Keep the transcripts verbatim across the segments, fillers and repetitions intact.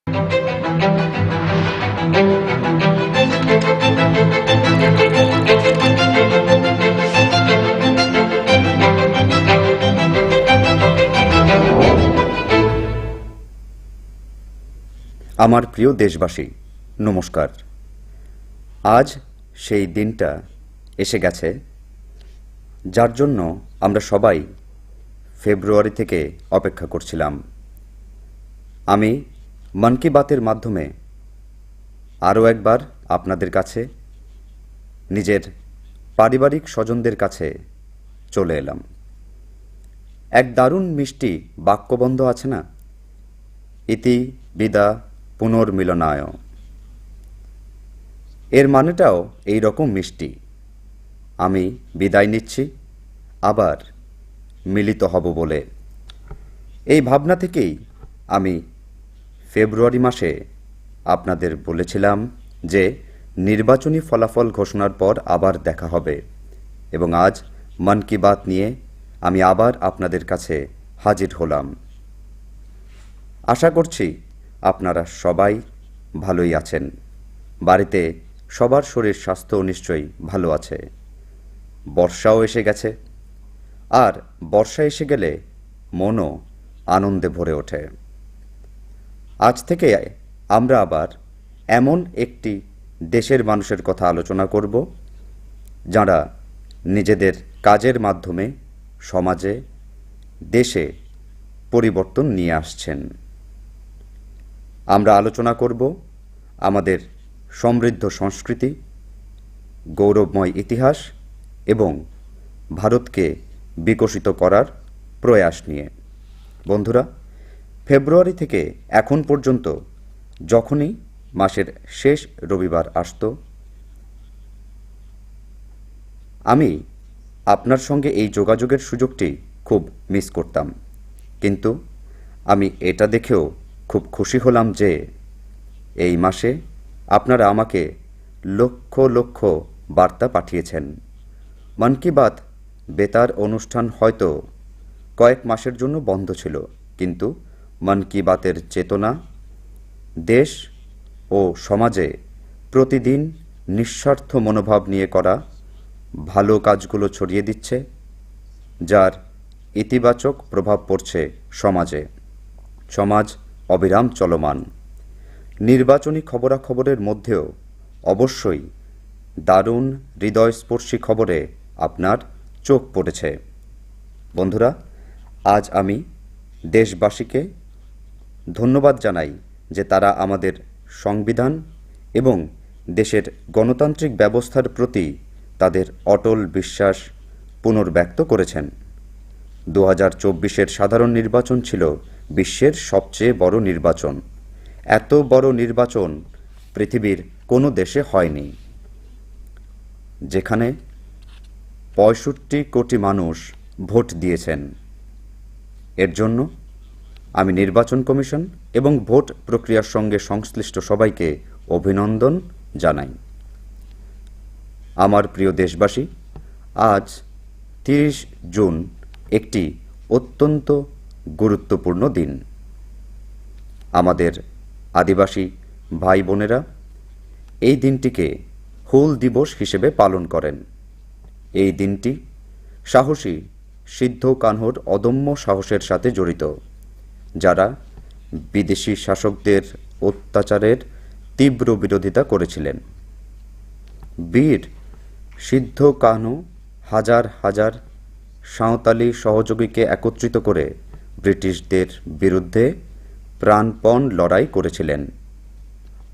আমার প্রিয় দেশবাসী, নমস্কার। আজ সেই দিনটা এসে গেছে, যার জন্য আমরা সবাই ফেব্রুয়ারি থেকে অপেক্ষা করছিলাম। আমি মন কি বাতের মাধ্যমে আরও একবার আপনাদের কাছে, নিজের পারিবারিক স্বজনদের কাছে চলে এলাম। এক দারুণ মিষ্টি বাক্যবন্ধ আছে না, "ইতি বিদা পুনর্মিলনায়।" এর মানেটাও এই রকম মিষ্টি। আমি বিদায় নিচ্ছি, আবার মিলিত হব বলে। এই ভাবনা থেকেই আমি ফেব্রুয়ারি মাসে আপনাদের বলেছিলাম যে নির্বাচনী ফলাফল ঘোষণার পর আবার দেখা হবে, এবং আজ মন কি বাত নিয়ে আমি আবার আপনাদের কাছে হাজির হলাম। আশা করছি আপনারা সবাই ভালোই আছেন। বাড়িতে সবার শরীর স্বাস্থ্য নিশ্চয়ই ভালো আছে। বর্ষাও এসে গেছে, আর বর্ষা এসে গেলে মনও আনন্দে ভরে ওঠে। আজ থেকে আমরা আবার এমন একটি দেশের মানুষের কথা আলোচনা করব, যারা নিজেদের কাজের মাধ্যমে সমাজে, দেশে পরিবর্তন নিয়ে আসছেন। আমরা আলোচনা করব আমাদের সমৃদ্ধ সংস্কৃতি, গৌরবময় ইতিহাস এবং ভারতকে বিকশিত করার প্রয়াস নিয়ে। বন্ধুরা, ফেব্রুয়ারি থেকে এখন পর্যন্ত যখনই মাসের শেষ রবিবার আসতো, আমি আপনার সঙ্গে এই যোগাযোগের সুযোগটি খুব মিস করতাম। কিন্তু আমি এটা দেখেও খুব খুশি হলাম যে এই মাসে আপনারা আমাকে লক্ষ লক্ষ বার্তা পাঠিয়েছেন। মন কি বাত বেতার অনুষ্ঠান হয়তো কয়েক মাসের জন্য বন্ধ ছিল, কিন্তু মন কি বাতের চেতনা, দেশ ও সমাজে প্রতিদিন নিঃস্বার্থ মনোভাব নিয়ে করা ভালো কাজগুলো ছড়িয়ে দিচ্ছে, যার ইতিবাচক প্রভাব পড়ছে সমাজে। সমাজ অবিরাম চলমান। নির্বাচনী খবরাখবরের মধ্যেও অবশ্যই দারুণ হৃদয়স্পর্শী খবরে আপনার চোখ পড়েছে। বন্ধুরা, আজ আমি দেশবাসীকে ধন্যবাদ জানাই যে তারা আমাদের সংবিধান এবং দেশের গণতান্ত্রিক ব্যবস্থার প্রতি তাদের অটল বিশ্বাস পুনর্ব্যক্ত করেছেন। দু হাজার চব্বিশের সাধারণ নির্বাচন ছিল বিশ্বের সবচেয়ে বড় নির্বাচন। এত বড় নির্বাচন পৃথিবীর কোনো দেশে হয়নি, যেখানে পঁয়ষট্টি কোটি মানুষ ভোট দিয়েছেন। এর জন্য আমি নির্বাচন কমিশন এবং ভোট প্রক্রিয়ার সঙ্গে সংশ্লিষ্ট সবাইকে অভিনন্দন জানাই। আমার প্রিয় দেশবাসী, আজ তিরিশ জুন একটি অত্যন্ত গুরুত্বপূর্ণ দিন। আমাদের আদিবাসী ভাই বোনেরা এই দিনটিকে হুল দিবস হিসেবে পালন করেন। এই দিনটি সাহসী সিদ্ধ কানহুর অদম্য সাহসের সাথে জড়িত, যারা বিদেশি শাসকদের অত্যাচারের তীব্র বিরোধিতা করেছিলেন। বীর সিদ্ধ কানহু হাজার হাজার সাঁওতালি সহযোগীকে একত্রিত করে ব্রিটিশদের বিরুদ্ধে প্রাণপণ লড়াই করেছিলেন।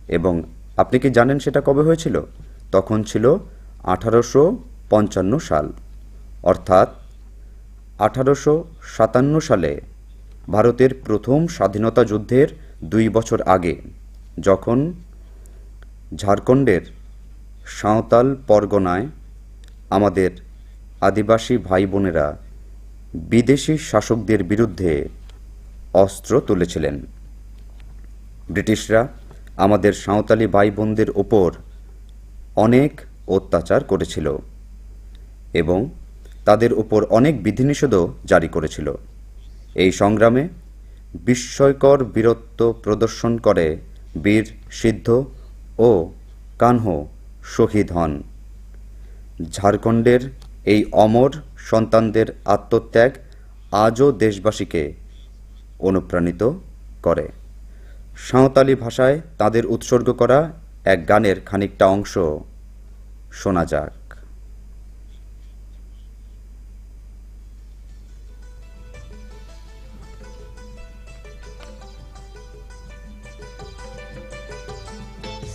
এবং আপনি কি জানেন সেটা কবে হয়েছিল? তখন ছিল আঠারোশো পঞ্চান্ন সাল, অর্থাৎ আঠারোশো সাতান্ন সালে ভারতের প্রথম স্বাধীনতা যুদ্ধের দুই বছর আগে, যখন ঝাড়খণ্ডের সাঁওতাল পরগনায় আমাদের আদিবাসী ভাই বোনেরা বিদেশি শাসকদের বিরুদ্ধে অস্ত্র তুলেছিলেন। ব্রিটিশরা আমাদের সাঁওতালি ভাই বোনদের ওপর অনেক অত্যাচার করেছিল এবং তাদের ওপর অনেক বিধিনিষেধও জারি করেছিল। এই সংগ্রামে বিস্ময়কর বীরত্ব প্রদর্শন করে বীর সিদ্ধ ও কানহ শহীদ হন। ঝাড়খণ্ডের এই অমর সন্তানদের আত্মত্যাগ আজও দেশবাসীকে অনুপ্রাণিত করে। সাঁওতালি ভাষায় তাদের উৎসর্গ করা এক গানের খানিকটা অংশ শোনা যাক।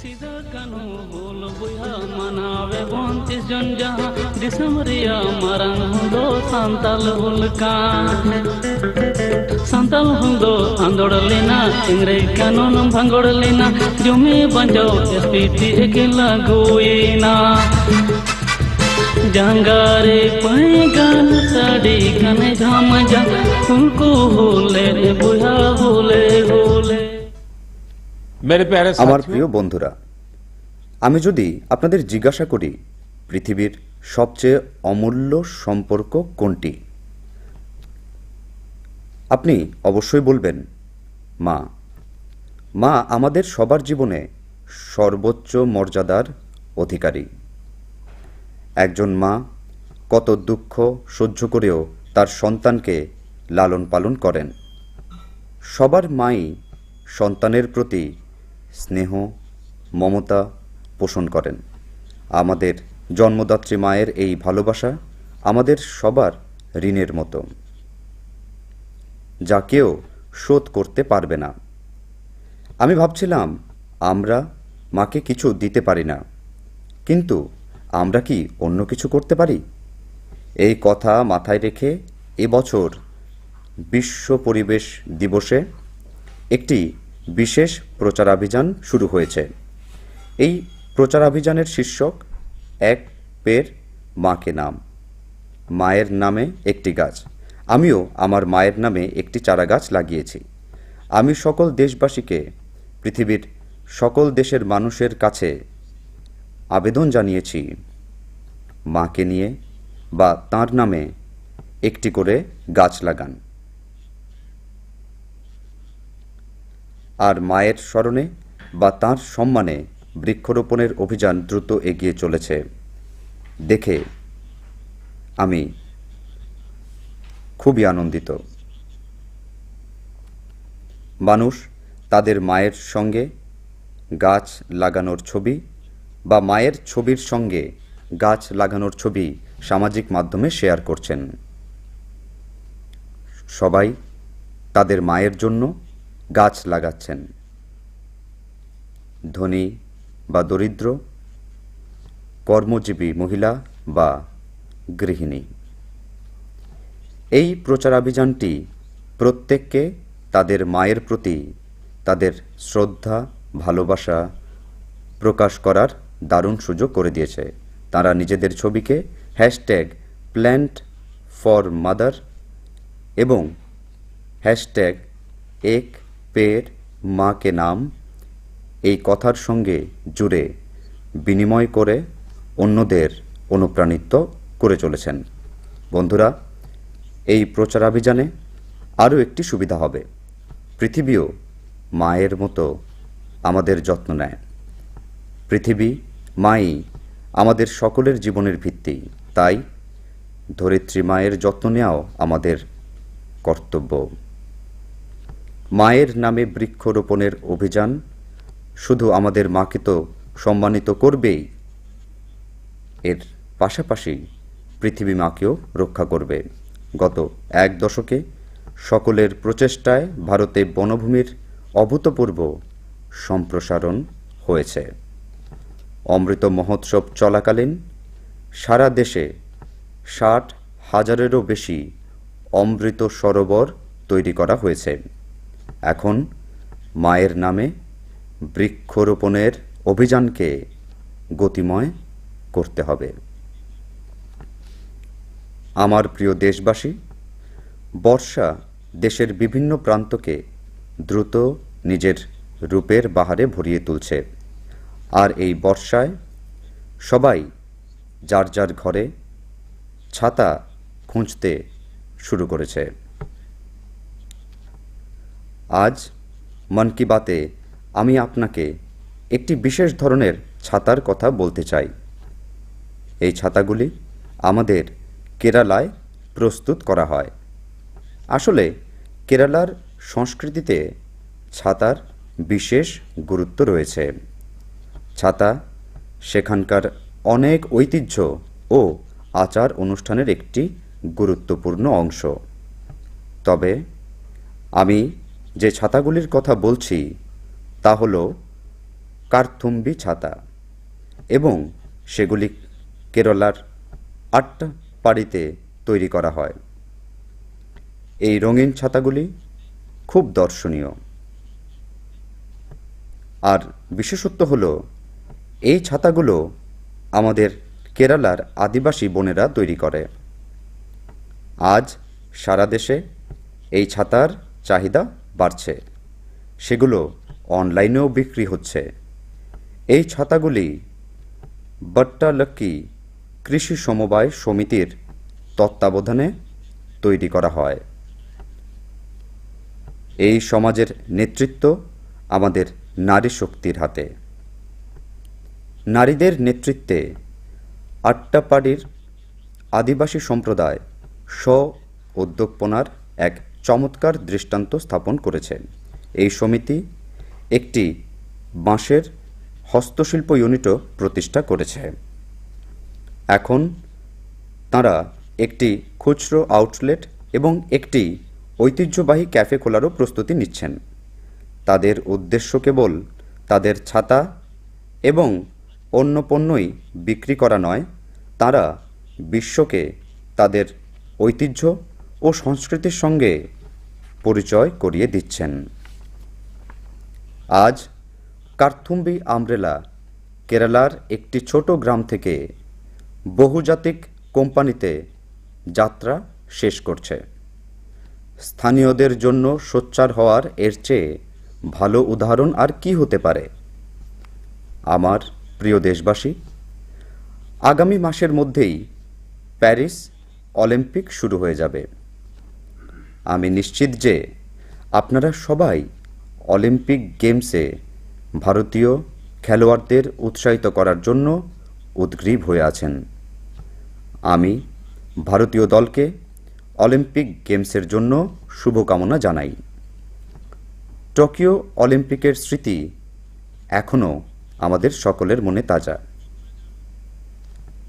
Sida kanu hul buya manawe bontis jon jaha disam riya marang hundo santal hulka. Santal hundo andor lina ingre kanun bhangor lina jumi banjo S P T ekila guina. Jangare paigan sadi kane jam jam, unku hule buya hule hule. मेरे प्यारे আমার साथियों, প্রিয় বন্ধুরা, আমি যদি আপনাদের জিজ্ঞাসা করি পৃথিবীর সবচেয়ে অমূল্য সম্পর্ক কোনটি, আপনি অবশ্যই বলবেন মা। মা আমাদের সবার জীবনে সর্বোচ্চ মর্যাদার অধিকারী। একজন মা কত দুঃখ সহ্য করেও তার সন্তানকে লালন পালন করেন। সবার মাই সন্তানের প্রতি স্নেহ, মমতা পোষণ করেন। আমাদের জন্মদাত্রী মায়ের এই ভালোবাসা আমাদের সবার ঋণের মতো, যা কেউ শোধ করতে পারবে না। আমি ভাবছিলাম, আমরা মাকে কিছু দিতে পারি না, কিন্তু আমরা কি অন্য কিছু করতে পারি? এই কথা মাথায় রেখে এবছর বিশ্ব পরিবেশ দিবসে একটি বিশেষ প্রচারাভিযান শুরু হয়েছে। এই প্রচারাভিযানের শীর্ষক এক পেড় মা কে নাম, মায়ের নামে একটি গাছ। আমিও আমার মায়ের নামে একটি চারা গাছ লাগিয়েছি। আমি সকল দেশবাসীকে, পৃথিবীর সকল দেশের মানুষের কাছে আবেদন জানিয়েছি, মাকে নিয়ে বা তাঁর নামে একটি করে গাছ লাগান। আর মায়ের স্মরণে বা তাঁর সম্মানে বৃক্ষরোপণের অভিযান দ্রুত এগিয়ে চলেছে দেখে আমি খুবই আনন্দিত। মানুষ তাদের মায়ের সঙ্গে গাছ লাগানোর ছবি বা মায়ের ছবির সঙ্গে গাছ লাগানোর ছবি সামাজিক মাধ্যমে শেয়ার করছেন। সবাই তাদের মায়ের জন্য গাছ লাগাচ্ছেন। ধনী বা দরিদ্র, কর্মজীবী মহিলা বা গৃহিণী। এই প্রচারাভিযানটি প্রত্যেককে তাদের মায়ের প্রতি তাদের শ্রদ্ধা, ভালোবাসা প্রকাশ করার দারুণ সুযোগ করে দিয়েছে। তারা নিজেদের ছবিকে হ্যাশট্যাগ প্ল্যান্ট ফর মাদার এবং হ্যাশট্যাগ এক পেড় মা কে নাম এই কথার সঙ্গে জুড়ে বিনিময় করে অন্যদের অনুপ্রাণিত করে চলেছেন। বন্ধুরা, এই প্রচারাভিযানে আরও একটি সুবিধা হবে, পৃথিবীও মায়ের মতো আমাদের যত্ন নেয়। পৃথিবী মাই আমাদের সকলের জীবনের ভিত্তি, তাই ধরিত্রী মায়ের যত্ন নেওয়াও আমাদের কর্তব্য। মায়ের নামে বৃক্ষরোপণের অভিযান শুধু আমাদের মাকে তো সম্মানিত করবেই, এর পাশাপাশি পৃথিবী মাকেও রক্ষা করবে। গত এক দশকে সকলের প্রচেষ্টায় ভারতে বনভূমির অভূতপূর্ব সম্প্রসারণ হয়েছে। অমৃত মহোৎসব চলাকালীন সারা দেশে ষাট হাজারেরও বেশি অমৃত সরোবর তৈরি করা হয়েছে। এখন মায়ের নামে বৃক্ষরোপণের অভিযানকে গতিময় করতে হবে। আমার প্রিয় দেশবাসী, বর্ষা দেশের বিভিন্ন প্রান্তকে দ্রুত নিজের রূপের বাহারে ভরিয়ে তুলছে। আর এই বর্ষায় সবাই যার যার ঘরে ছাতা খুঁজতে শুরু করেছে। আজ মন কি বাতে আমি আপনাকে একটি বিশেষ ধরনের ছাতার কথা বলতে চাই। এই ছাতাগুলি আমাদের কেরালায় প্রস্তুত করা হয়। আসলে কেরালার সংস্কৃতিতে ছাতার বিশেষ গুরুত্ব রয়েছে। ছাতা সেখানকার অনেক ঐতিহ্য ও আচার অনুষ্ঠানের একটি গুরুত্বপূর্ণ অংশ। তবে আমি যে ছাতাগুলির কথা বলছি, তা হলো কার্থুম্বি ছাতা, এবং সেগুলি কেরালার আট্টাপ্পাড়িতে তৈরি করা হয়। এই রঙিন ছাতাগুলি খুব দর্শনীয়। আর বিশেষত্ব হলো, এই ছাতাগুলো আমাদের কেরালার আদিবাসী বোনেরা তৈরি করে। আজ সারা দেশে এই ছাতার চাহিদা বাড়ছে, সেগুলো অনলাইনেও বিক্রি হচ্ছে। এই ছাতাগুলি বাট্টালাক্কি কৃষি সমবায় সমিতির তত্ত্বাবধানে তৈরি করা হয়। এই সমাজের নেতৃত্ব আমাদের নারী শক্তির হাতে। নারীদের নেতৃত্বে আট্টাপাড়ির আদিবাসী সম্প্রদায় স্ব উদ্যোগপনার এক চমৎকার দৃষ্টান্ত স্থাপন করেছে। এই সমিতি একটি বাঁশের হস্তশিল্প ইউনিটও প্রতিষ্ঠা করেছে। এখন তারা একটি খুচরো আউটলেট এবং একটি ঐতিহ্যবাহী ক্যাফে খোলারও প্রস্তুতি নিচ্ছেন। তাদের উদ্দেশ্য কেবল তাদের ছাতা এবং অন্য পণ্যই বিক্রি করা নয়, তারা বিশ্বকে তাদের ঐতিহ্য ও সংস্কৃতির সঙ্গে পরিচয় করিয়ে দিচ্ছেন। আজ কার্থুম্বি আমব্রেলা কেরালার একটি ছোট গ্রাম থেকে বহুজাতিক কোম্পানিতে যাত্রা শেষ করছে। স্থানীয়দের জন্য সোচ্চার হওয়ার এর চেয়ে ভালো উদাহরণ আর কি হতে পারে? আমার প্রিয় দেশবাসী, আগামী মাসের মধ্যেই প্যারিস অলিম্পিক শুরু হয়ে যাবে। আমি নিশ্চিত যে আপনারা সবাই অলিম্পিক গেমসে ভারতীয় খেলোয়াড়দের উৎসাহিত করার জন্য উদগ্রীব হয়ে আছেন। আমি ভারতীয় দলকে অলিম্পিক গেমসের জন্য শুভকামনা জানাই। টোকিও অলিম্পিকের স্মৃতি এখনও আমাদের সকলের মনে তাজা।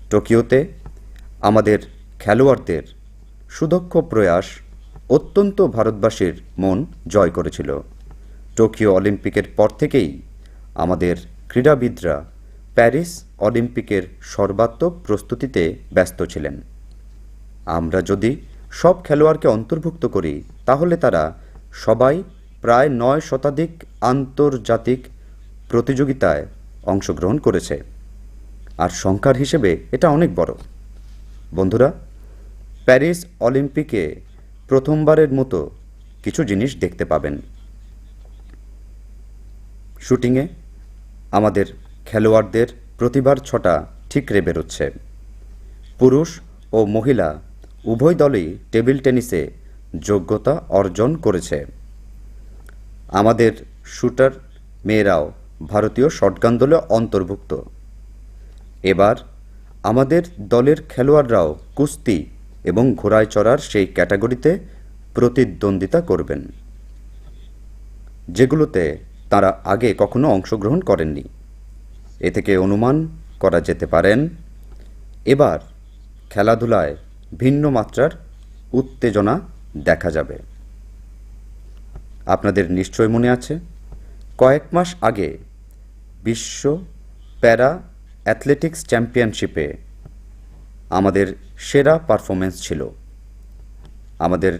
টোকিওতে আমাদের খেলোয়াড়দের সুদক্ষ প্রয়াস অত্যন্ত ভারতবাসীর মন জয় করেছিল। টোকিও অলিম্পিকের পর থেকেই আমাদের ক্রীড়াবিদরা প্যারিস অলিম্পিকের সর্বাত্মক প্রস্তুতিতে ব্যস্ত ছিলেন। আমরা যদি সব খেলোয়াড়কে অন্তর্ভুক্ত করি, তাহলে তারা সবাই প্রায় নয় শতাধিক আন্তর্জাতিক প্রতিযোগিতায় অংশগ্রহণ করেছে। আর সংখ্যার হিসেবে এটা অনেক বড়। বন্ধুরা, প্যারিস অলিম্পিকে প্রথমবারের মতো কিছু জিনিস দেখতে পাবেন। শুটিংয়ে আমাদের খেলোয়াড়দের প্রতিভার ছটা ঠিকরে বেরোচ্ছে। পুরুষ ও মহিলা উভয় দলই টেবিল টেনিসে যোগ্যতা অর্জন করেছে। আমাদের শুটার মেয়েরাও ভারতীয় শটগান দলে অন্তর্ভুক্ত। এবার আমাদের দলের খেলোয়াড়রাও কুস্তি এবং ঘোড়ায় চড়ার সেই ক্যাটাগরিতে প্রতিদ্বন্দ্বিতা করবেন, যেগুলোতে তারা আগে কখনো অংশগ্রহণ করেননি। এ থেকে অনুমান করা যেতে পারেন, এবার খেলাধুলায় ভিন্ন মাত্রার উত্তেজনা দেখা যাবে। আপনাদের নিশ্চয় মনে আছে, কয়েক মাস আগে বিশ্ব প্যারা অ্যাথলেটিক্স চ্যাম্পিয়নশিপে আমাদের সেরা পারফরম্যান্স ছিল। আমাদের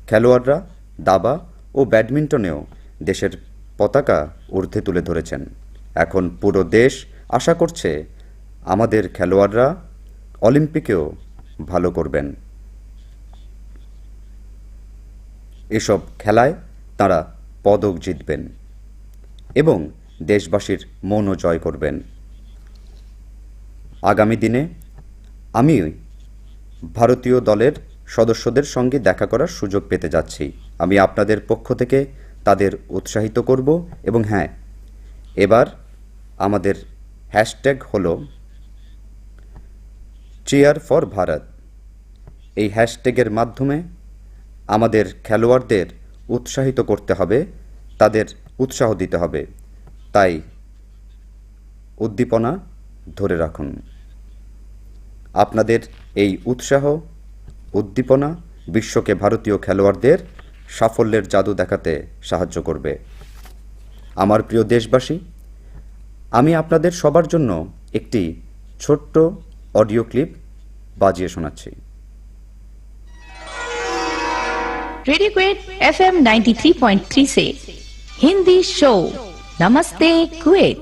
খেলোয়াড়রা দাবা ও ব্যাডমিন্টনেও দেশের পতাকা ঊর্ধ্বে তুলে ধরেছেন। এখন পুরো দেশ আশা করছে আমাদের খেলোয়াড়রা অলিম্পিকেও ভালো করবেন। এসব খেলায় তারা পদক জিতবেন এবং দেশবাসীর মনও জয় করবেন। আগামী দিনে আমি ভারতীয় দলের সদস্যদের সঙ্গে দেখা করার সুযোগ পেতে যাচ্ছি। আমি আপনাদের পক্ষ থেকে তাদের উৎসাহিত করব। এবং হ্যাঁ, এবার আমাদের হ্যাশট্যাগ হলো চিয়ার ফর ভারত। এই হ্যাশট্যাগের মাধ্যমে আমাদের খেলোয়াড়দের উৎসাহিত করতে হবে, তাদের উৎসাহ দিতে হবে। তাই উদ্দীপনা ধরে রাখুন। আপনাদের এই উৎসাহ, উদ্দীপনা বিশ্বকে ভারতীয় খেলোয়াড়দের সাফল্যের জাদু দেখাতে সাহায্য করবে। আমার প্রিয় দেশবাসী, আমি আপনাদের সবার জন্য একটি ছোট্ট অডিও ক্লিপ বাজিয়ে শোনাচ্ছি। रेडियो क्वेट FM ninety three point three से हिंदी शो नमस्ते कुवैत।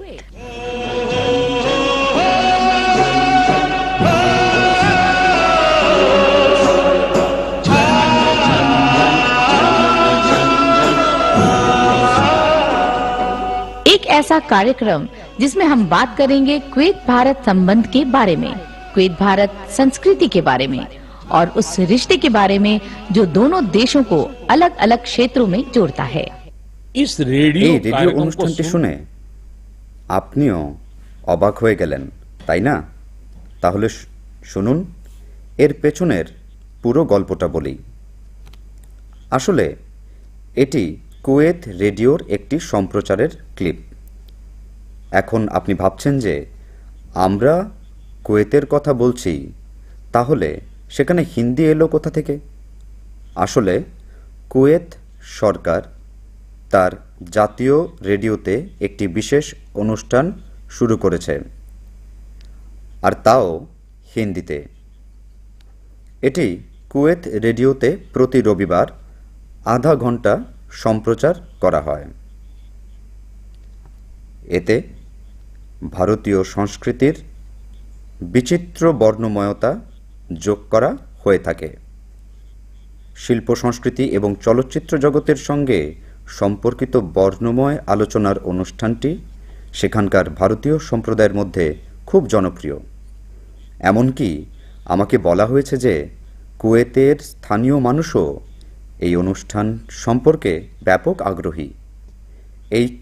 एक ऐसा कार्यक्रम जिसमें हम बात करेंगे क्वेत भारत संबंध के बारे में, क्वेत भारत संस्कृति के बारे में और उस रिश्ते के बारे में जो दोनों देशों को अलग-अलग क्षेत्रों में जोड़ता है। इस रेडियो এই রেডিও कार्यक्रम को অনুষ্ঠানটি सुन শুনে আপনিও অবাক হয়ে গেলেন, তাই না? তাহলে শু- শুনুন এর পেছনের পুরো গল্পটা বলি। আসলে এটি কুয়েত রেডিওর একটি সম্প্রচারের ক্লিপ। এখন আপনি ভাবছেন যে আমরা কুয়েতের কথা বলছি, তাহলে সেখানে হিন্দি এলো কোথা থেকে? আসলে কুয়েত সরকার তার জাতীয় রেডিওতে একটি বিশেষ অনুষ্ঠান শুরু করেছে, আর তাও হিন্দিতে। এটি কুয়েত রেডিওতে প্রতি রবিবার আধা ঘন্টা সম্প্রচার করা হয়। এতে ভারতীয় সংস্কৃতির বিচিত্র বর্ণময়তা যোগ করা হয়ে থাকে। শিল্প সংস্কৃতি এবং চলচ্চিত্র জগতের সঙ্গে সম্পর্কিত বর্ণময় আলোচনার অনুষ্ঠানটি সেখানকার ভারতীয় সম্প্রদায়ের মধ্যে খুব জনপ্রিয়। এমনকি আমাকে বলা হয়েছে যে কুয়েতের স্থানীয় মানুষও এই অনুষ্ঠান সম্পর্কে ব্যাপক আগ্রহী। এই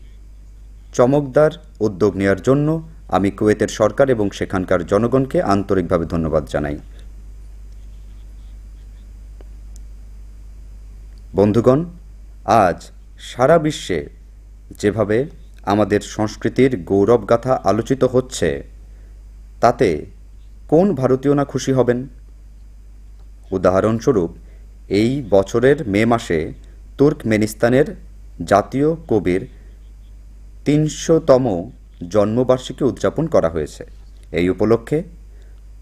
চমকদার উদ্যোগ নেয়ার জন্য আমি কুয়েতের সরকার এবং সেখানকার জনগণকে আন্তরিকভাবে ধন্যবাদ জানাই। বন্ধুগণ, আজ সারা বিশ্বে যেভাবে আমাদের সংস্কৃতির গৌরবগাথা আলোচিত হচ্ছে, তাতে কোন ভারতীয় না খুশি হবেন? উদাহরণস্বরূপ, এই বছরের মে মাসে তুর্কমেনিস্তানের জাতীয় কবির তিনশোতম জন্মবার্ষিকী উদযাপন করা হয়েছে। এই উপলক্ষে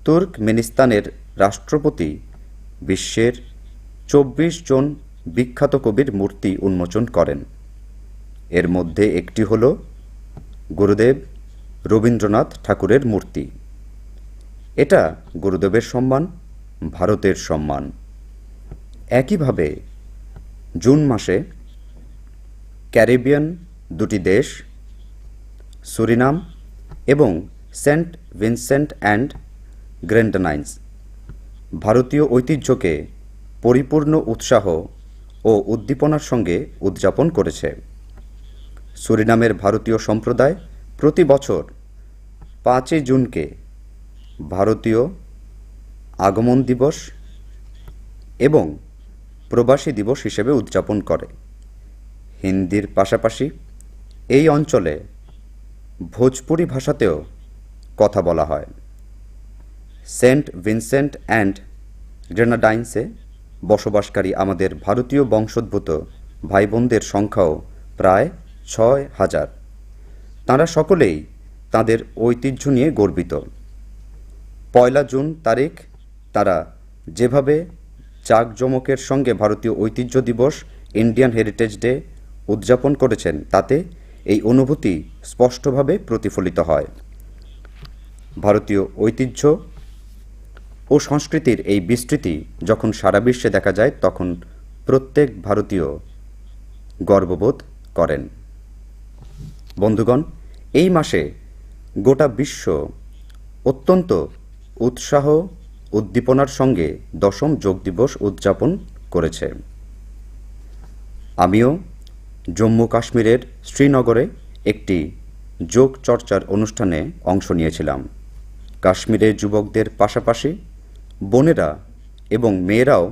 তুর্কমেনিস্তানের রাষ্ট্রপতি বিশ্বের চব্বিশ জন বিখ্যাত কবির মূর্তি উন্মোচন করেন। এর মধ্যে একটি হল গুরুদেব রবীন্দ্রনাথ ঠাকুরের মূর্তি। এটা গুরুদেবের সম্মান, ভারতের সম্মান। একইভাবে জুন মাসে ক্যারিবিয়ান দুটি দেশ সুরিনাম এবং সেন্ট ভিনসেন্ট অ্যান্ড গ্রেন্ডানাইন্স ভারতীয় ঐতিহ্যকে পরিপূর্ণ উৎসাহ ও উদ্দীপনার সঙ্গে উদযাপন করেছে। সুরিনামের ভারতীয় সম্প্রদায় প্রতি বছর পাঁচই জুনকে ভারতীয় আগমন দিবস এবং প্রবাসী দিবস হিসেবে উদযাপন করে। হিন্দির পাশাপাশি এই অঞ্চলে ভোজপুরি ভাষাতেও কথা বলা হয়। সেন্ট ভিনসেন্ট অ্যান্ড গ্রেনাডাইন্সে বসবাসকারী আমাদের ভারতীয় বংশোদ্ভূত ভাই বোনদের সংখ্যাও প্রায় ছয় হাজার। তাঁরা সকলেই তাঁদের ঐতিহ্য নিয়ে গর্বিত। পয়লা জুন তারিখ তারা যেভাবে জাঁকজমকের সঙ্গে ভারতীয় ঐতিহ্য দিবস, ইন্ডিয়ান হেরিটেজ ডে উদযাপন করেছেন, তাতে এই অনুভূতি স্পষ্টভাবে প্রতিফলিত হয়। ভারতীয় ঐতিহ্য ও সংস্কৃতির এই বিস্তৃতি যখন সারা বিশ্বে দেখা যায়, তখন প্রত্যেক ভারতীয় গর্ববোধ করেন। বন্ধুগণ, এই মাসে গোটা বিশ্ব অত্যন্ত উৎসাহ উদ্দীপনার সঙ্গে দশম যোগ দিবস উদযাপন করেছে। আমিও জম্মু কাশ্মীরের শ্রীনগরে একটি যোগ চর্চার অনুষ্ঠানে অংশ নিয়েছিলাম। কাশ্মীরে যুবকদের পাশাপাশি বোনেরা এবং মেয়েরাও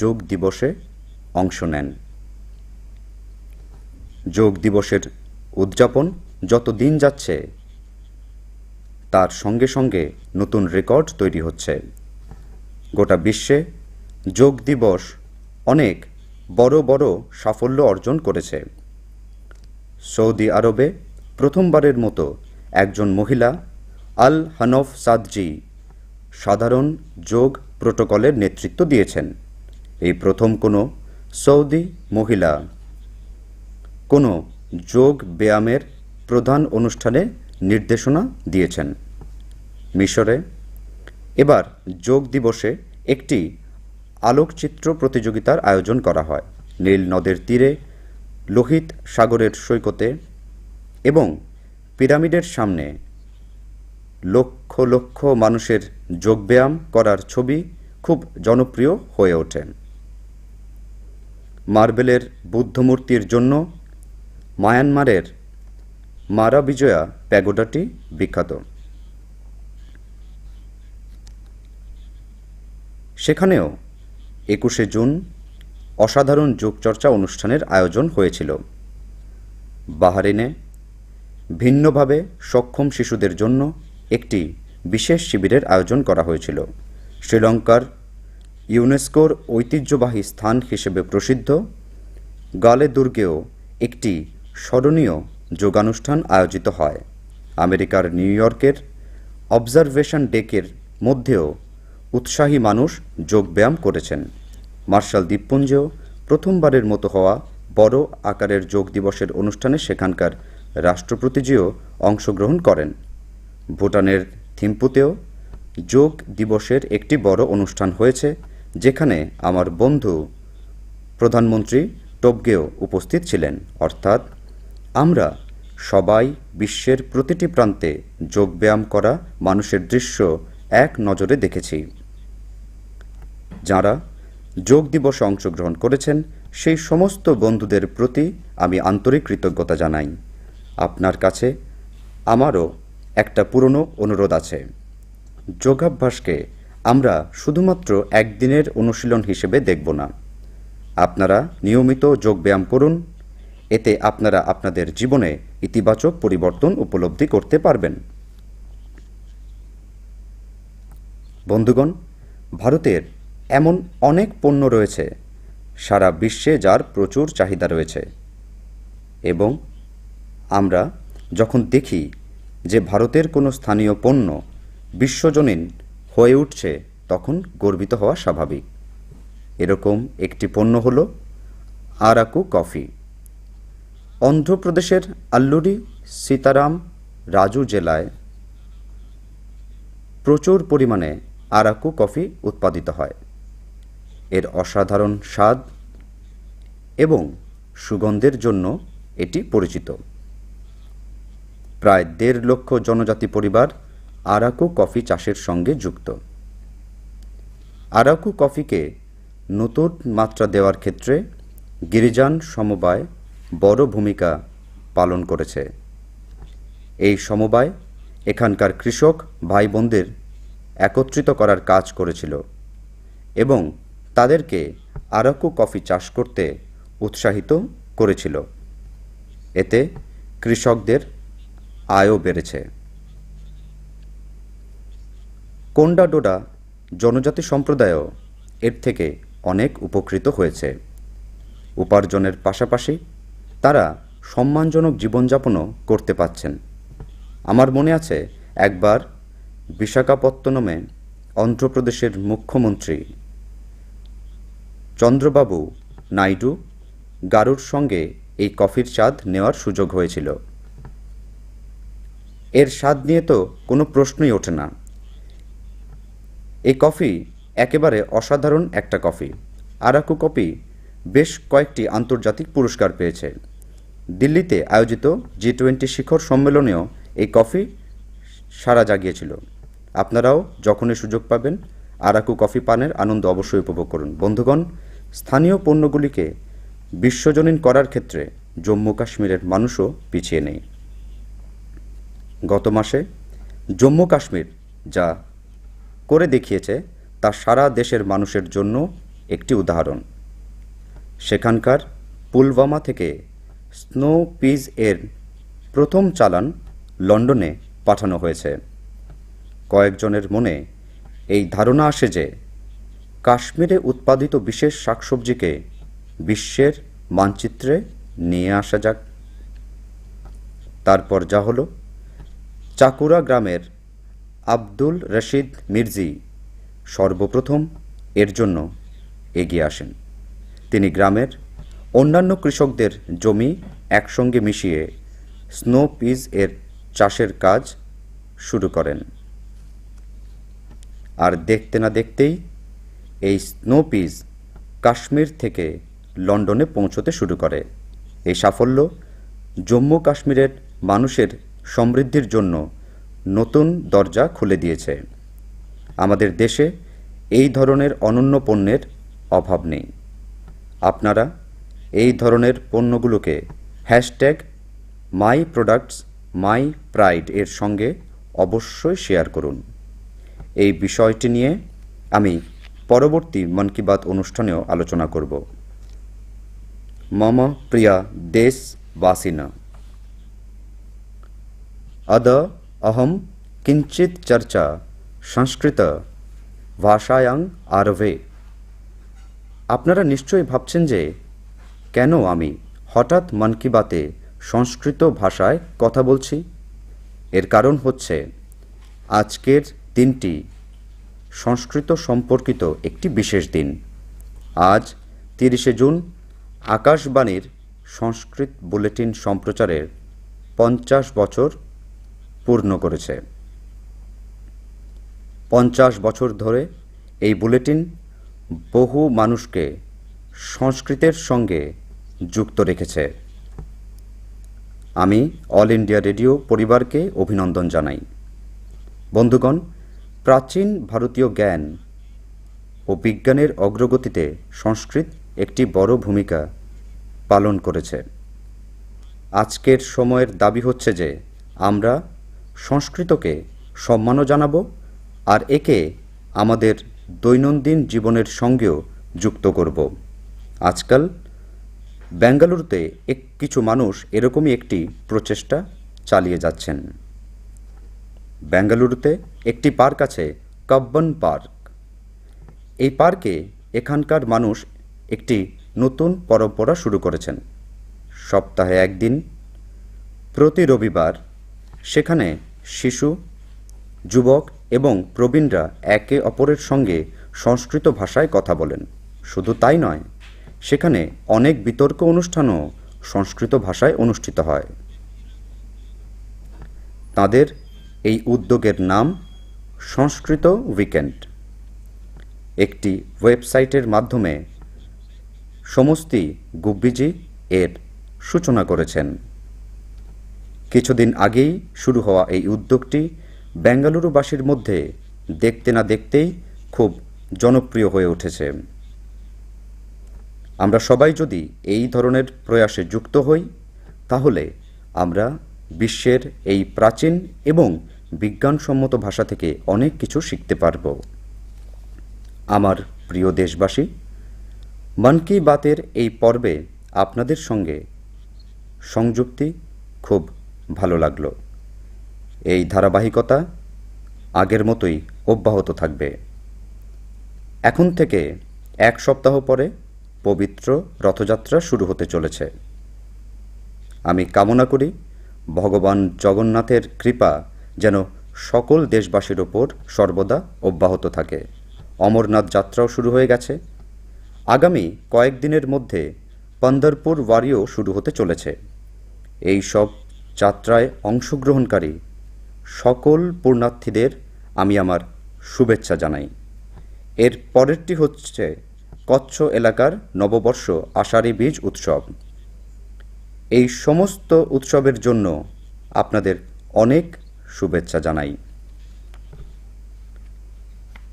যোগ দিবসে অংশ নেন। যোগ দিবসের উদযাপন যত দিন যাচ্ছে, তার সঙ্গে সঙ্গে নতুন রেকর্ড তৈরি হচ্ছে। গোটা বিশ্বে যোগ দিবস অনেক বড় বড় সাফল্য অর্জন করেছে। সৌদি আরবে প্রথমবারের মতো একজন মহিলা আল হানফ সাদজি সাধারণ যোগ প্রোটোকলের নেতৃত্ব দিয়েছেন। এই প্রথম কোনো সৌদি মহিলা কোনো যোগ ব্যায়ামের প্রধান অনুষ্ঠানে নির্দেশনা দিয়েছেন। মিশরে এবার যোগ দিবসে একটি আলোকচিত্র প্রতিযোগিতার আয়োজন করা হয়। নীল নদের তীরে, লোহিত সাগরের সৈকতে এবং পিরামিডের সামনে লক্ষ লক্ষ মানুষের যোগব্যায়াম করার ছবি খুব জনপ্রিয় হয়ে ওঠে। মার্বেলের বুদ্ধ মূর্তির জন্য মায়ানমারের মারা বিজয়া প্যাগোডাটি বিখ্যাত। সেখানেও একুশে জুন অসাধারণ যোগচর্চা অনুষ্ঠানের আয়োজন হয়েছিল। বাহরিনে ভিন্নভাবে সক্ষম শিশুদের জন্য একটি বিশেষ শিবিরের আয়োজন করা হয়েছিল। শ্রীলঙ্কার ইউনেস্কোর ঐতিহ্যবাহী স্থান হিসেবে প্রসিদ্ধ গালে দুর্গেও একটি স্মরণীয় যোগানুষ্ঠান আয়োজিত হয়। আমেরিকার নিউ ইয়র্কের অবজারভেশন ডেকের মধ্যেও উৎসাহী মানুষ যোগব্যায়াম করেছেন। মার্শাল দ্বীপপুঞ্জেও প্রথমবারের মতো হওয়া বড় আকারের যোগ দিবসের অনুষ্ঠানে সেখানকার রাষ্ট্রপতিজিও অংশগ্রহণ করেন। ভুটানের থিম্পুতেও যোগ দিবসের একটি বড় অনুষ্ঠান হয়েছে, যেখানে আমার বন্ধু প্রধানমন্ত্রী টোবগেও উপস্থিত ছিলেন। অর্থাৎ আমরা সবাই বিশ্বের প্রতিটি প্রান্তে যোগব্যায়াম করা মানুষের দৃশ্য এক নজরে দেখেছি। যাঁরা যোগ দিবসে অংশগ্রহণ করেছেন, সেই সমস্ত বন্ধুদের প্রতি আমি আন্তরিক কৃতজ্ঞতা জানাই। আপনার কাছে আমারও একটা পুরনো অনুরোধ আছে। যোগাভ্যাসকে আমরা শুধুমাত্র একদিনের অনুশীলন হিসেবে দেখব না। আপনারা নিয়মিত যোগব্যায়াম করুন, এতে আপনারা আপনাদের জীবনে ইতিবাচক পরিবর্তন উপলব্ধি করতে পারবেন। বন্ধুগণ, ভারতের এমন অনেক পণ্য রয়েছে সারা বিশ্বে যার প্রচুর চাহিদা রয়েছে, এবং আমরা যখন দেখি যে ভারতের কোনো স্থানীয় পণ্য বিশ্বজনীন হয়ে উঠছে, তখন গর্বিত হওয়া স্বাভাবিক। এরকম একটি পণ্য হলো আরাকু কফি। অন্ধ্রপ্রদেশের আল্লুরি সীতারাম রাজু জেলায় প্রচুর পরিমাণে আরাকু কফি উৎপাদিত হয়। এর অসাধারণ স্বাদ এবং সুগন্ধের জন্য এটি পরিচিত। প্রায় দেড় লক্ষ জনজাতি পরিবার আরাকু কফি চাষের সঙ্গে যুক্ত। আরাকু কফিকে নতুন মাত্রা দেওয়ার ক্ষেত্রে গিরিজান সমবায় বড় ভূমিকা পালন করেছে। এই সমবায় এখানকার কৃষক ভাই বোনদের একত্রিত করার কাজ করেছিল এবং তাদেরকে আরাকু কফি চাষ করতে উৎসাহিত করেছিল। এতে কৃষকদের আয়ও বেড়েছে। কোন্ডাডোডা জনজাতি সম্প্রদায়ও এর থেকে অনেক উপকৃত হয়েছে। উপার্জনের পাশাপাশি তারা সম্মানজনক জীবনযাপনও করতে পারছেন। আমার মনে আছে, একবার বিশাখাপত্তনমে অন্ধ্রপ্রদেশের মুখ্যমন্ত্রী চন্দ্রবাবু নাইডু গারুর সঙ্গে এই কফির স্বাদ নেওয়ার সুযোগ হয়েছিল। এর স্বাদ নিয়ে তো কোনো প্রশ্নই ওঠে না। এই কফি একেবারে অসাধারণ একটা কফি। আরাকু কফি বেশ কয়েকটি আন্তর্জাতিক পুরস্কার পেয়েছে। দিল্লিতে আয়োজিত জি টোয়েন্টি শিখর সম্মেলনেও এই কফি সাড়া জাগিয়েছিল। আপনারাও যখনই সুযোগ পাবেন, আরাকু কফি পানের আনন্দ অবশ্যই উপভোগ করুন। বন্ধুগণ, স্থানীয় পণ্যগুলিকে বিশ্বজনীন করার ক্ষেত্রে জম্মু কাশ্মীরের মানুষও পিছিয়ে নেই। গত মাসে জম্মু কাশ্মীর যা করে দেখিয়েছে, তা সারা দেশের মানুষের জন্য একটি উদাহরণ। সেখানকার পুলওয়ামা থেকে স্নো পিজ এর প্রথম চালান লন্ডনে পাঠানো হয়েছে। কয়েকজনের মনে এই ধারণা আসে যে কাশ্মীরে উৎপাদিত বিশেষ শাকসবজিকে বিশ্বের মানচিত্রে নিয়ে আসা যাক। তারপর যা হলো, চাকুরা গ্রামের আব্দুল রশিদ মির্জি সর্বপ্রথম এর জন্য এগিয়ে আসেন। তিনি গ্রামের অন্যান্য কৃষকদের জমি একসঙ্গে মিশিয়ে স্নো পিজ এর চাষের কাজ শুরু করেন। আর দেখতে না দেখতেই এই স্নো পিজ কাশ্মীর থেকে লন্ডনে পৌঁছতে শুরু করে। এই সাফল্য জম্মু কাশ্মীরের মানুষের সমৃদ্ধির জন্য নতুন দরজা খুলে দিয়েছে। আমাদের দেশে এই ধরনের অনন্য পণ্যের অভাব নেই। আপনারা এই ধরনের পণ্যগুলোকে হ্যাশট্যাগ মাই প্রোডাক্টস মাই প্রাইড এর সঙ্গে অবশ্যই শেয়ার করুন। এই বিষয়টি নিয়ে আমি পরবর্তী মন কি বাত অনুষ্ঠানেও আলোচনা করব। মম প্রিয়া দেশবাসিন, अद अहं किञ्चित् चर्चा संस्कृत भाषायां आरभे। আপনারা নিশ্চয়ই ভাবছেন যে কেন আমি হঠাৎ মন কি বাতে সংস্কৃত ভাষায় কথা বলছি। এর কারণ হচ্ছে আজকের দিনটি সংস্কৃত সম্পর্কিত একটি বিশেষ দিন। আজ তিরিশে জুন আকাশবাণীর সংস্কৃত বুলেটিন সম্প্রচারের পঞ্চাশ বছর পূর্ণ করেছে। পঞ্চাশ বছর ধরে এই বুলেটিন বহু মানুষকে সংস্কৃতের সঙ্গে যুক্ত রেখেছে। আমি অল ইন্ডিয়া রেডিও পরিবারকে অভিনন্দন জানাই। বন্ধুগণ, প্রাচীন ভারতীয় জ্ঞান ও বিজ্ঞানের অগ্রগতিতে সংস্কৃত একটি বড় ভূমিকা পালন করেছে। আজকের সময়ের দাবি হচ্ছে যে আমরা সংস্কৃতকে সম্মানও জানাবো আর একে আমাদের দৈনন্দিন জীবনের সঙ্গেও যুক্ত করব। আজকাল বেঙ্গালুরুতে এক, কিছু মানুষ এরকমই একটি প্রচেষ্টা চালিয়ে যাচ্ছেন। বেঙ্গালুরুতে একটি পার্ক আছে, কব্বন পার্ক। এই পার্কে এখানকার মানুষ একটি নতুন পরম্পরা শুরু করেছেন। সপ্তাহে একদিন, প্রতি রবিবার, সেখানে শিশু, যুবক এবং প্রবীণরা একে অপরের সঙ্গে সংস্কৃত ভাষায় কথা বলেন। শুধু তাই নয়, সেখানে অনেক বিতর্ক অনুষ্ঠানও সংস্কৃত ভাষায় অনুষ্ঠিত হয়। তাদের এই উদ্যোগের নাম সংস্কৃত উইকেন্ড। একটি ওয়েবসাইটের মাধ্যমে সমস্তি গুব্বিজি এর সূচনা করেছেন। কিছুদিন আগেই শুরু হওয়া এই উদ্যোগটি বেঙ্গালুরুবাসীর মধ্যে দেখতে না দেখতেই খুব জনপ্রিয় হয়ে উঠেছে। আমরা সবাই যদি এই ধরনের প্রয়াসে যুক্ত হই, তাহলে আমরা বিশ্বের এই প্রাচীন এবং বিজ্ঞানসম্মত ভাষা থেকে অনেক কিছু শিখতে পারব। আমার প্রিয় দেশবাসী, মন কি বাতের এই পর্বে আপনাদের সঙ্গে সংযুক্তি খুব ভালো লাগলো। এই ধারাবাহিকতা আগের মতোই অব্যাহত থাকবে। এখন থেকে এক সপ্তাহ পরে পবিত্র রথযাত্রা শুরু হতে চলেছে। আমি কামনা করি ভগবান জগন্নাথের কৃপা যেন সকল দেশবাসীর ওপর সর্বদা অব্যাহত থাকে। অমরনাথ যাত্রাও শুরু হয়ে গেছে। আগামী কয়েকদিনের মধ্যে পন্ধরপুর ওয়ারিও শুরু হতে চলেছে। এই সব যাত্রায় অংশগ্রহণকারী সকল পুণ্যার্থীদের আমি আমার শুভেচ্ছা জানাই। এর পরেরটি হচ্ছে কচ্ছ এলাকার নববর্ষ আষাঢ়ী বীজ উৎসব। এই সমস্ত উৎসবের জন্য আপনাদের অনেক শুভেচ্ছা জানাই।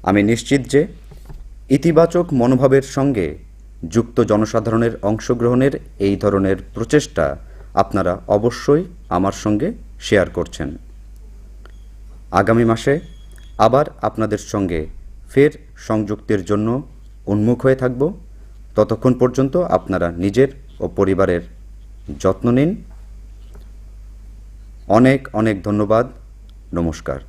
আমি নিশ্চিত যে ইতিবাচক মনোভাবের সঙ্গে যুক্ত জনসাধারণের অংশগ্রহণের এই ধরনের প্রচেষ্টা আপনারা অবশ্যই আমার সঙ্গে শেয়ার করছেন। আগামী মাসে আবার আপনাদের সঙ্গে ফের সংযুক্তির জন্য উন্মুখ হয়ে থাকব। ততক্ষণ পর্যন্ত আপনারা নিজের ও পরিবারের যত্ন নিন। অনেক অনেক ধন্যবাদ। নমস্কার।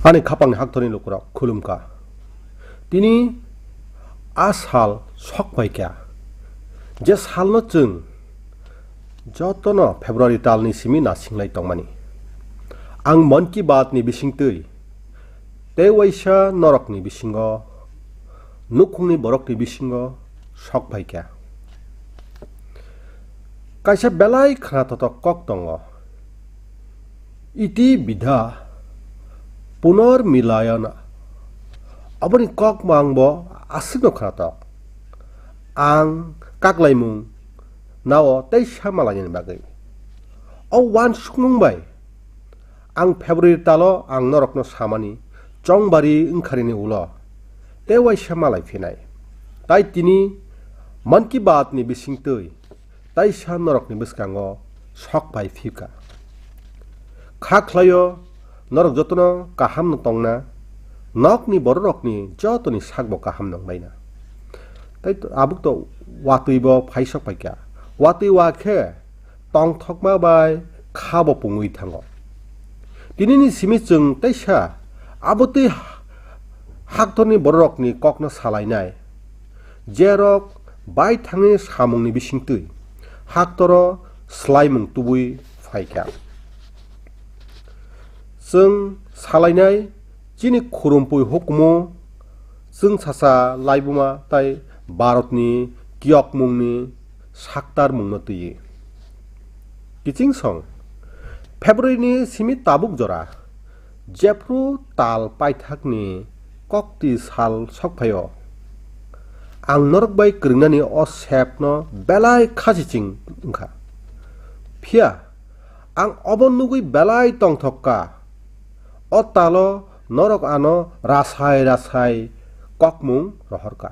Ani khapangni haktorni lukurok khulumkha. Tini a sal sok phaikha, je salno chwng jotono February talni simi nasinglai tongmani. Ang Mann Ki Baat ni bisingtwi tei waisa norokni bisingo, nukhungni borokni bisingo sok phaikha. Kaisa belai khwnathothok kok tongo. Iti bidha punormilayana. Aboni kok mang bo aswkno khwnathok. Ang kaklaimung nao teisa malainani bagwi. O uansukmung bai ang February talo ang norokno samani chongbari wngkharini ulo tei waisa malai phinai. Tai tini Mann Ki Baat ni bisingtwi taisa norokni bwskango sok pai phikha. Kha khlaio norok jotono kaham no tongna, nokni bororokni jotoni sakbo kaham nonglaina. Tai to, abuk to watwi bo phaisok paikha. Watwi wa khe tongthokma bai kha bo pungwi thango. Tinini simi chwng teisa abotwi haktorni bororokni kokno salainai. Jerok baithangni samungni bisingtwi haktoro swlaimung tubui phaikha. Chwng salainai chini khurumpui hukumu chwngsacha laibuma tai Bharatni kiyokmungni saktarmungno twiwi. Kiching song, February ni simi tabuk jora, jephru tal paithakni kokti sal sokphaio, ang norok bai kwrwngnani o sepno belai khasiching wngkha. Phiya ang obo nugwi belai tongthok kha. O talo norok ano rasai rasai kokmung rohorkha.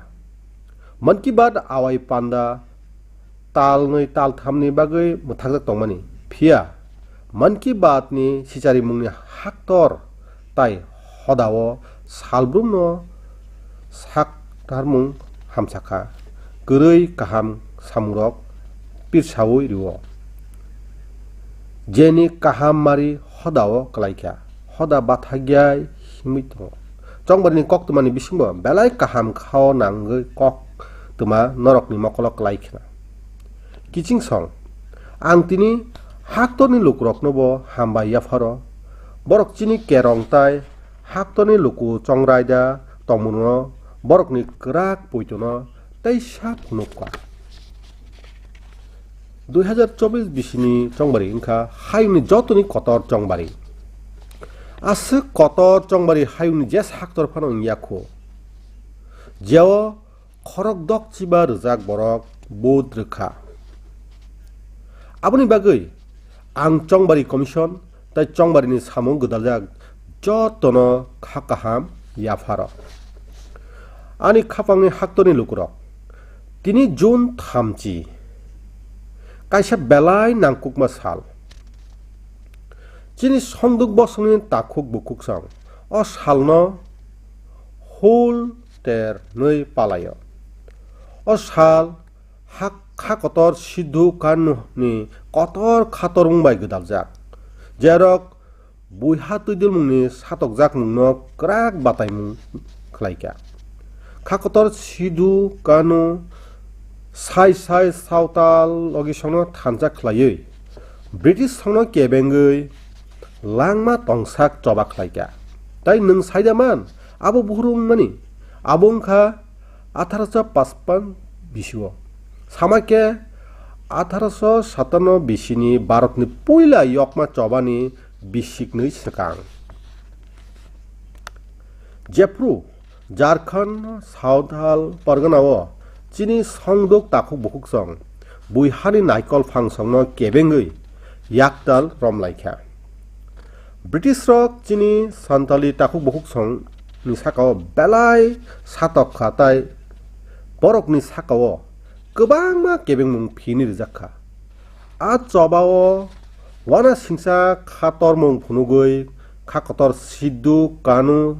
Mann Ki Baat awai panda talnwi talthamni bagwi mwthakjak tongmani. Phiya Mann Ki Baat ni sicharimungni haktor tai hodao salbrumno saktarmung hamsakha. Kwrwi kaham samungrok pirsaui rio. Jeni kaham mari hodao klaikha, hoda bathakya himwi tongo. Chongbarini koktwmani bisingo belai kaham khao nangwi koktwma norokni mokolo klai khna. Kiching song, ang tini haktorni lukurokno bo hambai yapharo, borok chini kerong tai haktorni luku chongrai da tongmungno, borokni kwrak poitono teisa phunukha. Dui hazar chobis bisini chongbari wngkha hayungni jotoni kotor chongbari. Aswk kotor chongbari hayungni jesa haktor phano wngya kho. Jeo khorok dokchiba rwjak borok vote rwkha. Aboni bagwi Ang Chongbari Commission tei Chongbarini samung gwdaljak jotono kha kaham yapharo. Ani khapangni haktorni lukurok, tini June thamchi, kaisa belai nangkukma sal. Chini songduk bosongni takhuk bukhuksong o salno hul ter nwi palaio. O sal ha-, kha kotor Sidhu Kanuni kotor khatormung bai gwdaljak, jerok buiha twidulmungni satokjakmungno kwrak bataimung khlaikha. Kha kotor Sidhu Kanu sai sai Sawtal logisongno thansa khlaiwi British songno kebengwi langma tongsak choba khlaikha. Tai nwng saida man, abo buhuru wngmani? Abo wngkha atharoso pachpan bisio. Sama khe atharoso satanno bisini Bharatni puila yokma chobani bisiknwi swkang. Jephru Jharkhand Sawtal Parganao chini songduk takhuk bukhuksong buihani naikol phangsongno kebengwi yaktal romlaikha. British rok chini Santali takhuk bukhuksong ni sakao belai satok kha, tai borokni sakao kwbangma kebengmung phini rijak kha. A chobao uanasingcha kha tormung phunugwi kha kotor Sidhu Kanu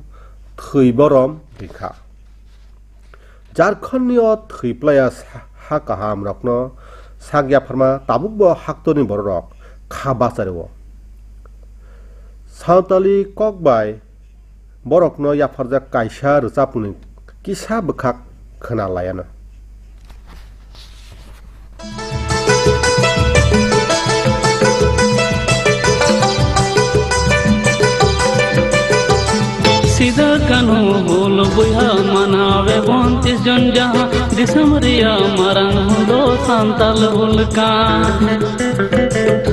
thwi borom rikha. Jharkhandni o thwi playa sa-, ha kaham rokno sak yapharma tabukbo haktorni bororok kha bachario. Santali kok bai borokno yapharjak kaisa rwchapmungni kisa bwkhak khwna laiano. Sida kanu hul buiha manawe bontis jon jaha disam riya marang hundo santal hulka.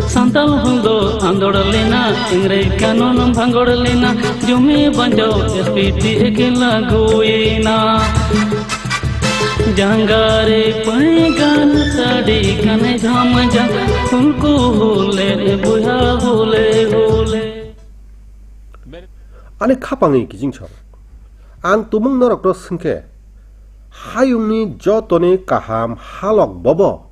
Santal hundo andor lina ingre kanun bhangor lina jumi banjo S P T ekila guina. Jangare paigan sadi kane jam jam ulku hule buiha hule hule. Ani khapangni kiching song. Ang tumung norokno swngkhe, hayungni jotoni kaham halok bobo?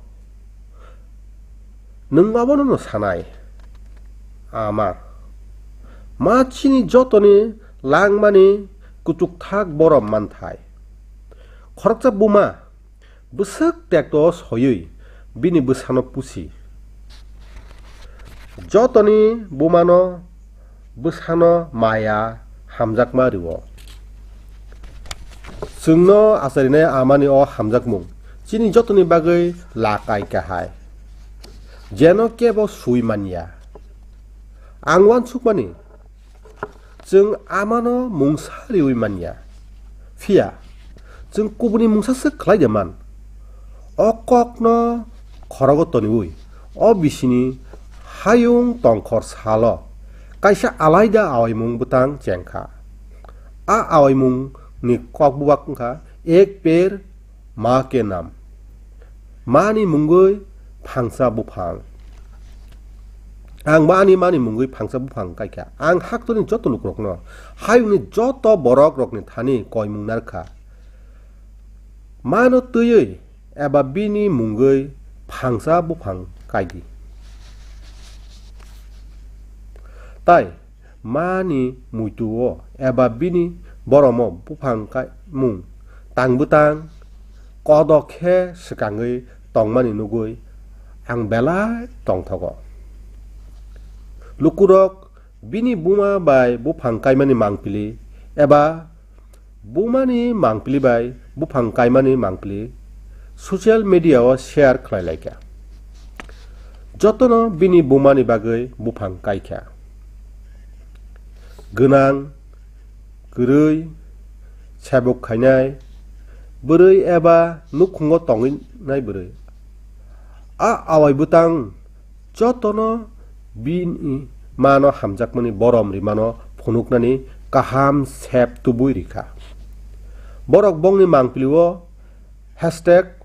Nwng abono no sanai, Ama. Ma chini jotoni langmani kuchukthak borom manthai. Khoroksa buma bwswk tekto soywi bini bwsano pusi. Jotoni bumano bwsano maya hamjakma rwo. Chwngno acharinai amani o hamjakmung chini jotoni bagwi lakai kahai. Jeno kebo sui manya. Ang uansukmani, chwng amano mungsa riwi manya. Phiya, chwng kubuni mungsa se khlai de man. O kokno khorogo toniwi, o bisini hayung tongkhor salo kaisa alaida awaimung bwtang chengkha. A awaimungni kokbubak wngkha Ek Ped Maa Ke Naam. Mani mungwi phangsa buphang. Ang mani, mani mungwi phangsa buphang kaikha. Ang haktorni joto lukurokno, hayungni joto borokrokni thani koimung narwkha. Mano twiwi eba bini mungwi phangsa buphang kaidi. Tai mani muitu-o eba bini boromo buphang kaimung tang bwtang kodok khe swkangwi tongmani nugwi ang belai tongthogo. Lukurok bini buma bai buphang kaimani mangpili eba bumani mangpili bai buphang kaimani mangpili social media-o share khlai lai kha. Jotono bini bumani bagwi buphang kai kha. Gwnang, kwrwi, sebuk khainai, bwrwi eba nukhungo tongwi nai bwrwi. A awai bwtang jotono bini mano hamjakmani borom rimano phunuknani kaham sep tubui rikha. Borok bongni mangpili-o hashtag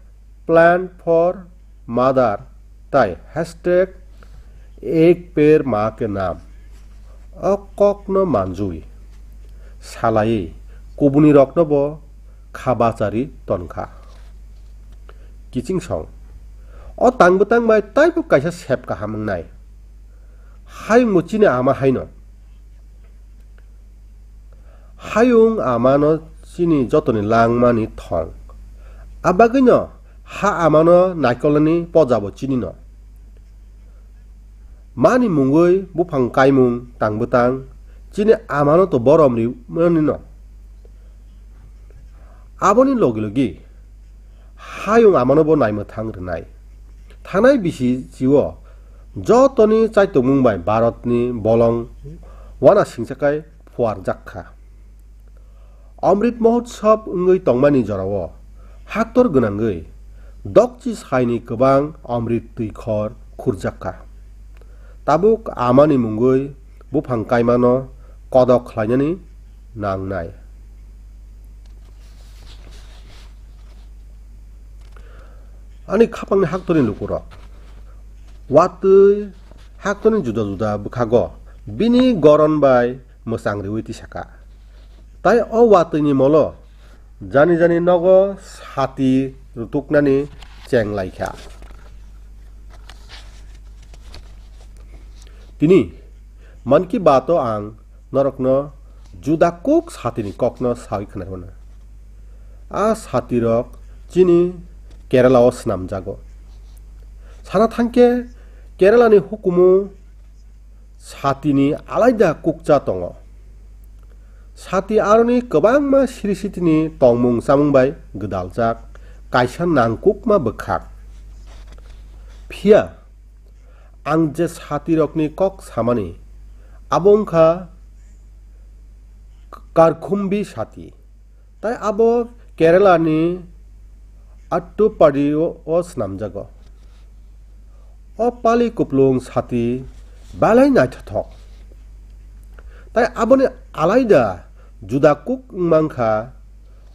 plan for mother tai hashtag Ek per maa ke naam. O kokno manjui, salaiwi kubunirokno bo kha bachari tonkha. Kiching song. O tang bwtang bai taibo kaisa sep kaham wngnai. Hayungbo chini ama haino. Hayung amano chini jotoni langmani thong. Abagwino ha amano naikolnani pojabo chinino. Mani mungwi buphang kaimung tang bwtang chini amano to borom ri manino. Aboni logi logi hayung amano bo naimwthang rwnai. Thanai bisi chio jotoni chaitokmung bai Bharatni bolong wana singsakai phuarjak kha. Amrit Mahotsav wngwi tongmani jorao haktor gwnangwi dokchi saini kwbang amrit twi khor khurjak kha. Tabuk amani mungwi buphang kaimano kodok khlainani nangnai. Ani khapangni haktorni lukurok watwi haktorni juda juda bwkhago bini goron bai mwchang riwi tisaka. Tai o watwini molo jani jani nogo sati rutuknani cheng laikha. Tini Mann Ki Baat o ang norokno juda kuk satini kokno sawi khwnarwna. A satirok chini Kerala o swnamjago. Sana thangkhe Kerala ni hukumu satini alaida kukcha tongo. Sati aroni kwbangma siri sitini tongmung chamung bai gwdaljak kaisa nangkukma bwkhak. Phiya ang je satirokni kok samani, abo wngkha Karkhumbi sati. Tai abo Kerala ni Attuppadi o, o swnamjago. O pali kuplung sati belai naithothok. Tai aboni alaida juda kuk wngmankha,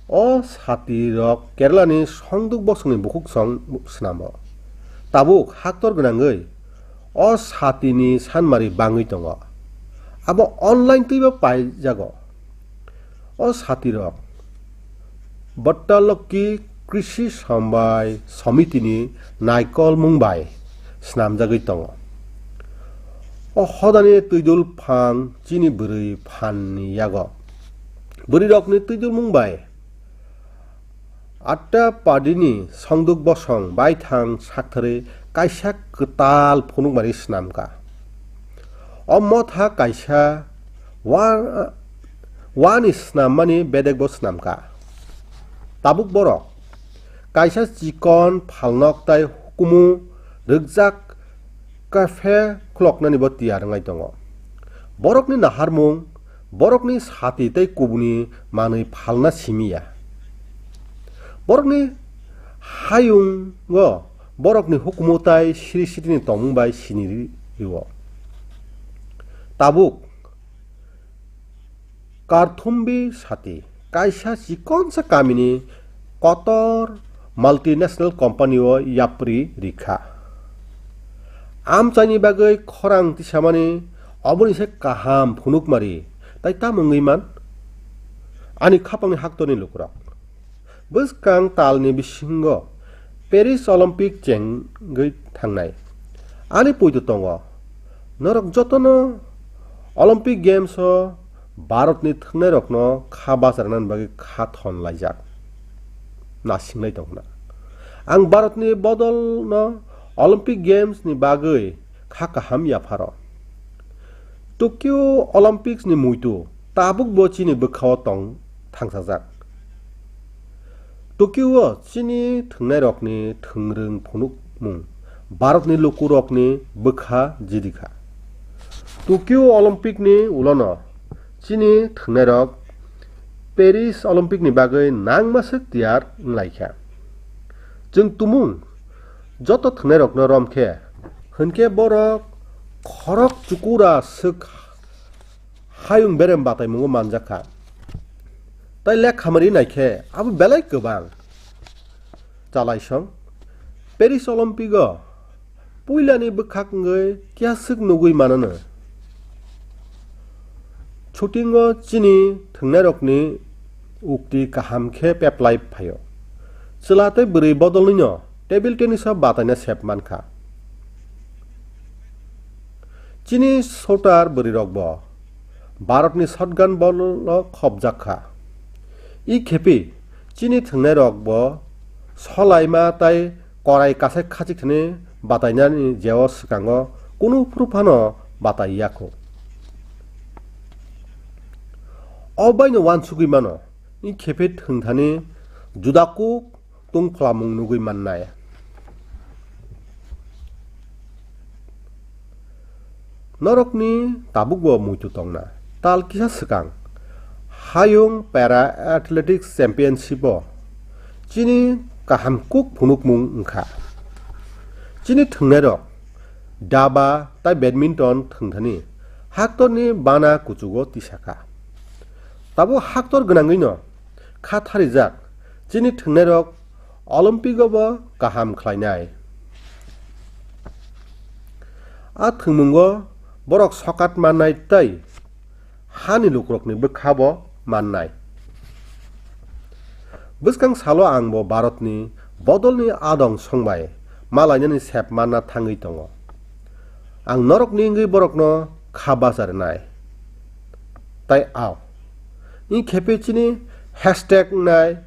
o sati rok Kerala ni songduk bosongni bukhuk song swnamo. Tabuk haktor gwnangwi o sati ni sanmari bangwi tongo. Abo online twibo paijago. O satirok Bhattalokki Krishi Sambai Somitini naikolmung bai swnamjagwi tongo. O hodani twidul phang chini bwrwi phanni yago. Bwrwirokni twidulmung bai Attapadini songduk bosong baithang saktharwi kaisa kwtal phunukmari swnamkha. O motha kaisa wa-, wani swnammani bedekbo swnamkha. Tabuk borok kaisa chikon phalnok tai hukumu rwkjak kafe khuloknanibo tiyar wnglai tongo. Borokni naharmung, borokni sati tei kubuni manwi phalna simi ya. Borokni hayungo borokni hukumu tai siri sitini tongmung bai sini ri-, rio. Tabuk Karthumbi sati kaisa chikonsa kamini kotor multinational company o yapri rikha. Amchaini bagwi khorang tisamani oboni se kaham phunukmari tai tamo wngwi man? Ani khapangni haktorni lukurok. Bwskang talni bisingo Paris Olympic chengwi thangnai. Ani poito tongo, norok jotono Olympic Games o Bharatni thwngnairokno kha bacharnani bagwi kha thon laijak. Nasinglai tongna. Ang Bharatni bodolno Olympic Games ni bagwi kha kaham yapharo. Tokyo Olympics ni muitu tabukbo chini bwkhao tong thangsajak. Tokyo o chini thwngnairokni thwngrwng phunukmung Bharatni lukurokni bwkha jidikha. Tokyo Olympic ni ulono chini thwngnairok Paris Olympic ni bagwi nangma swk tiyar wnglaikha. Chwng tumung joto thwngnairokno romkhe, hwnkhe borok khorok chukura swk hayung berem bataimungo manjakha. Tai lekhamari naikhe abo belai kwbang. Chalaisong, Paris Olympic o Puilani bwkhak wngwi kiyaswk nugwi mano. Shootingo chini thwngnairokni ukti kaham khe peplai phaio. Chwla tei bwrwi bodolnino table tenniso bataina sep mankha. Chini shooter bwrwirokbo Bharatni shotgun bolo khopjak kha. I khepi chini thwngnairokbo solaima tei korai kasai khachik thani batainani jeo swkango kunu phuru phano batai ya kho. O baino uansugwi mano, i khepe thwngthani juda kuk tungphlamung nugwi mannai. Norokni tabukbo muitu tongna. Tal kisa swkang Hayung Para Athletics Championship-o chini kaham kuk phunukmung wngkha. Chini thwngnairok daba tei badminton thwngthani haktorni bana kuchugo tisakha. Tabuk haktor gwnangwino kha tharijak chini thwngnairok Olympic-o bo kaham khlainai. A thwngmungo borok sokat mannai tei hani lukurokni bwkha bo mannai. Bwskang salo ang bo Bharatni bodolni adong songbai malainani sep manna thangwi tongo. Ang norokni wngwi borokno kha bacha rwnai. Tai ao. Ni khepe chini hashtag wngnai,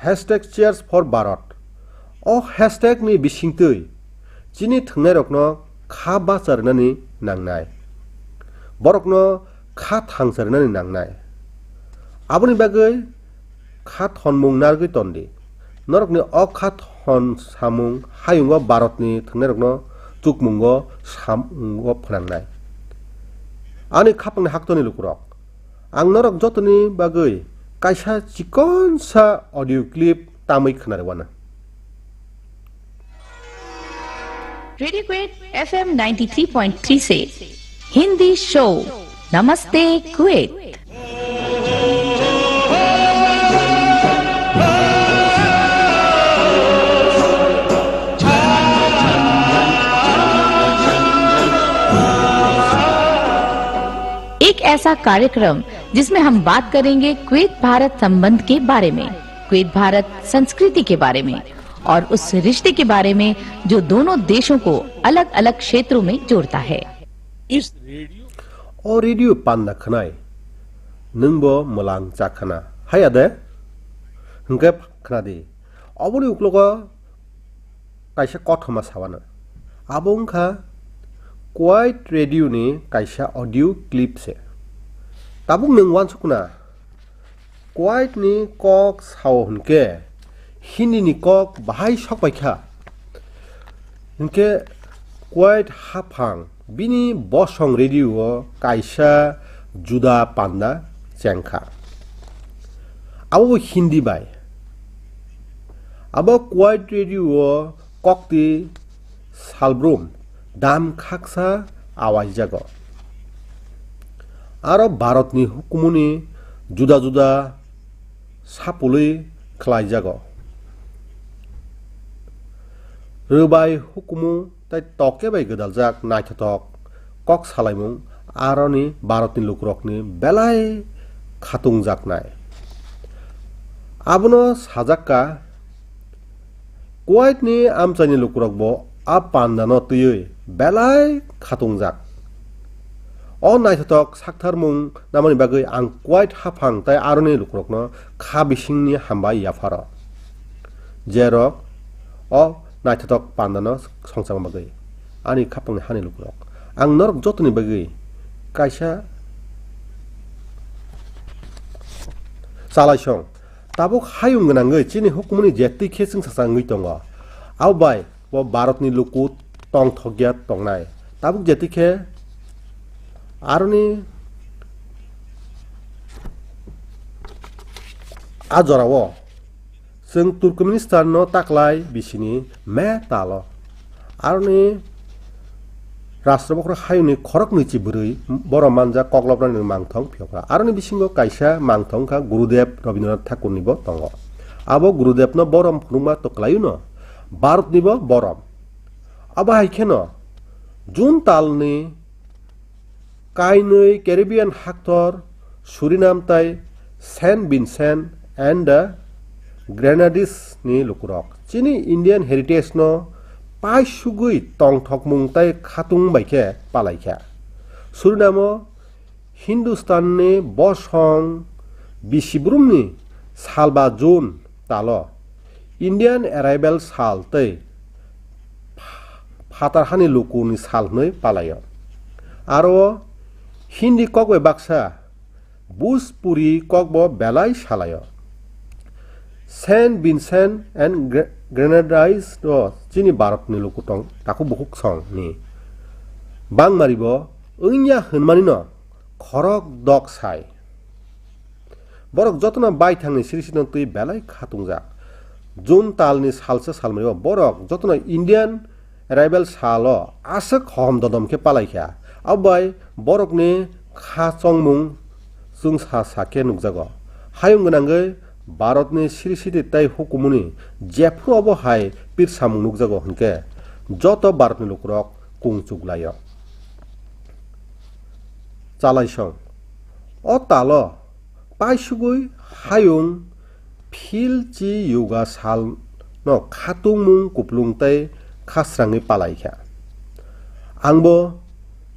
hashtag Cheers for Bharat. O hashtag ni bisingtwi chini thwngnairokno kha bacha rwnani nangnai. Borokno kha thangcha rwnani nangnai. Aboni bagwi kha thonmung narwgwi tondi. Norokni o kha thon samung hayungo Bharatni thwngnairokno chukmungo samungo phnangnai. Ani khapangni haktorni lukurok, ang norok jotoni bagwi kaisa chikonsa audio clip tamwi khwnarwano. Radio क्वेट FM ninety three point three से हिंदी शो नमस्ते कुवैत। एक ऐसा कार्यक्रम जिसमें हम बात करेंगे कुवैत भारत संबंध के बारे में, कुवैत भारत संस्कृति के बारे में और उस रिश्ते के बारे में जो दोनों देशों को अलग-अलग क्षेत्रों में जोड़ता है। O radio panda khwnai, nwngbo mwlang cha khna. Haya de? Hwnkhe khna di. Oboni uklogo kaisa kothoma sawano. Abo wngkha Kuwait radio ni kaisa audio clip se. Tabuk nwng uansukna, Kuwait ni kok sao hwnkhe Hindi ni kok bahai sokpai kha. Hwnkhe Kuwait haphang bini bosong radio o kaisa juda panda chengkha. Abo bo Hindi bai. Abo Kuwait radio o kokti salbrum dam khaksa awaijago. Aro Bharatni hukumuni juda juda sapului khlaijago. Rwbai hukumu tei toke bai gwdaljak naithothok kok salaimung aroni Bharatni lukurokni belai khatungjaknai. Abono sajakka, Kuwaitni amchaini lukurokbo a pandano twiwi belai khatungjak. O naithothok saktharmung namani bagwi ang Kuwait haphang tei aroni lukurokno kha bisingni hambai yapharo, jerok o naithothok pandano songchakna bagwi. Ani khapangni hani lukurok, ang norok jotoni bagwi kaisa chalaisong. Tabuk hayung gwnangwi chini hukumuni je twi khe chwngsacha wngwi tongo. Abo bai bo Bharatni luku tongthokya tongnai. Tabuk je twi khe aroni a jorao chwng Turkmenistan no taklai bisini me talo. Aroni Rashtra bokhorok hayungni khoroknwi chi bwrwi borom manjak koklopnani mangthong phiyokra. Aroni bisingo kaisa mangthong wngkha Gurudev Rabindranath Thakurni bo tongo. Abo Gurudevno borom phunukma to kwlaiwino Bharatni bo borom. Abo hai kheno June talni kainwi Caribbean haktor Suriname tei Saint Vincent and the Grenadines ni lukurok chini Indian heritage no paisugwi tongthokmung tei khatung bai khe palaikha. Suriname o Hindustan ni bosong bisibrumni sal ba June talo Indian arrival sal tei phatar hani lukuni sal hwnwi palaio. Aro Hindi kok bai baksa Bhojpuri kokbo belai salaio. Saint Vincent and Gre-, Grenadines o chini Bharatni luku tong takhuk bukhuk song ni bangmaribo wngya hwnmani no khorok dok sai. Borok jotono baithangni siri sirino twi belai khatungjak. June talni salsa salmani o borok jotono Indian arrival salo aswk hom dodom khe palaikha. Abo bai borokni kha chongmung chwngsa sa khe nukjago. Hayung gwnangwi Bharatni siri siri tei hukumuni jephru obo hai pirsamung nukjago hwnkhe joto Bharatni lukurok kung chuk laio. Chalaisong. O talo paisugwi hayung philchi yoga salno khatungmung kuplung tei khasrangwi palaikha. Angbo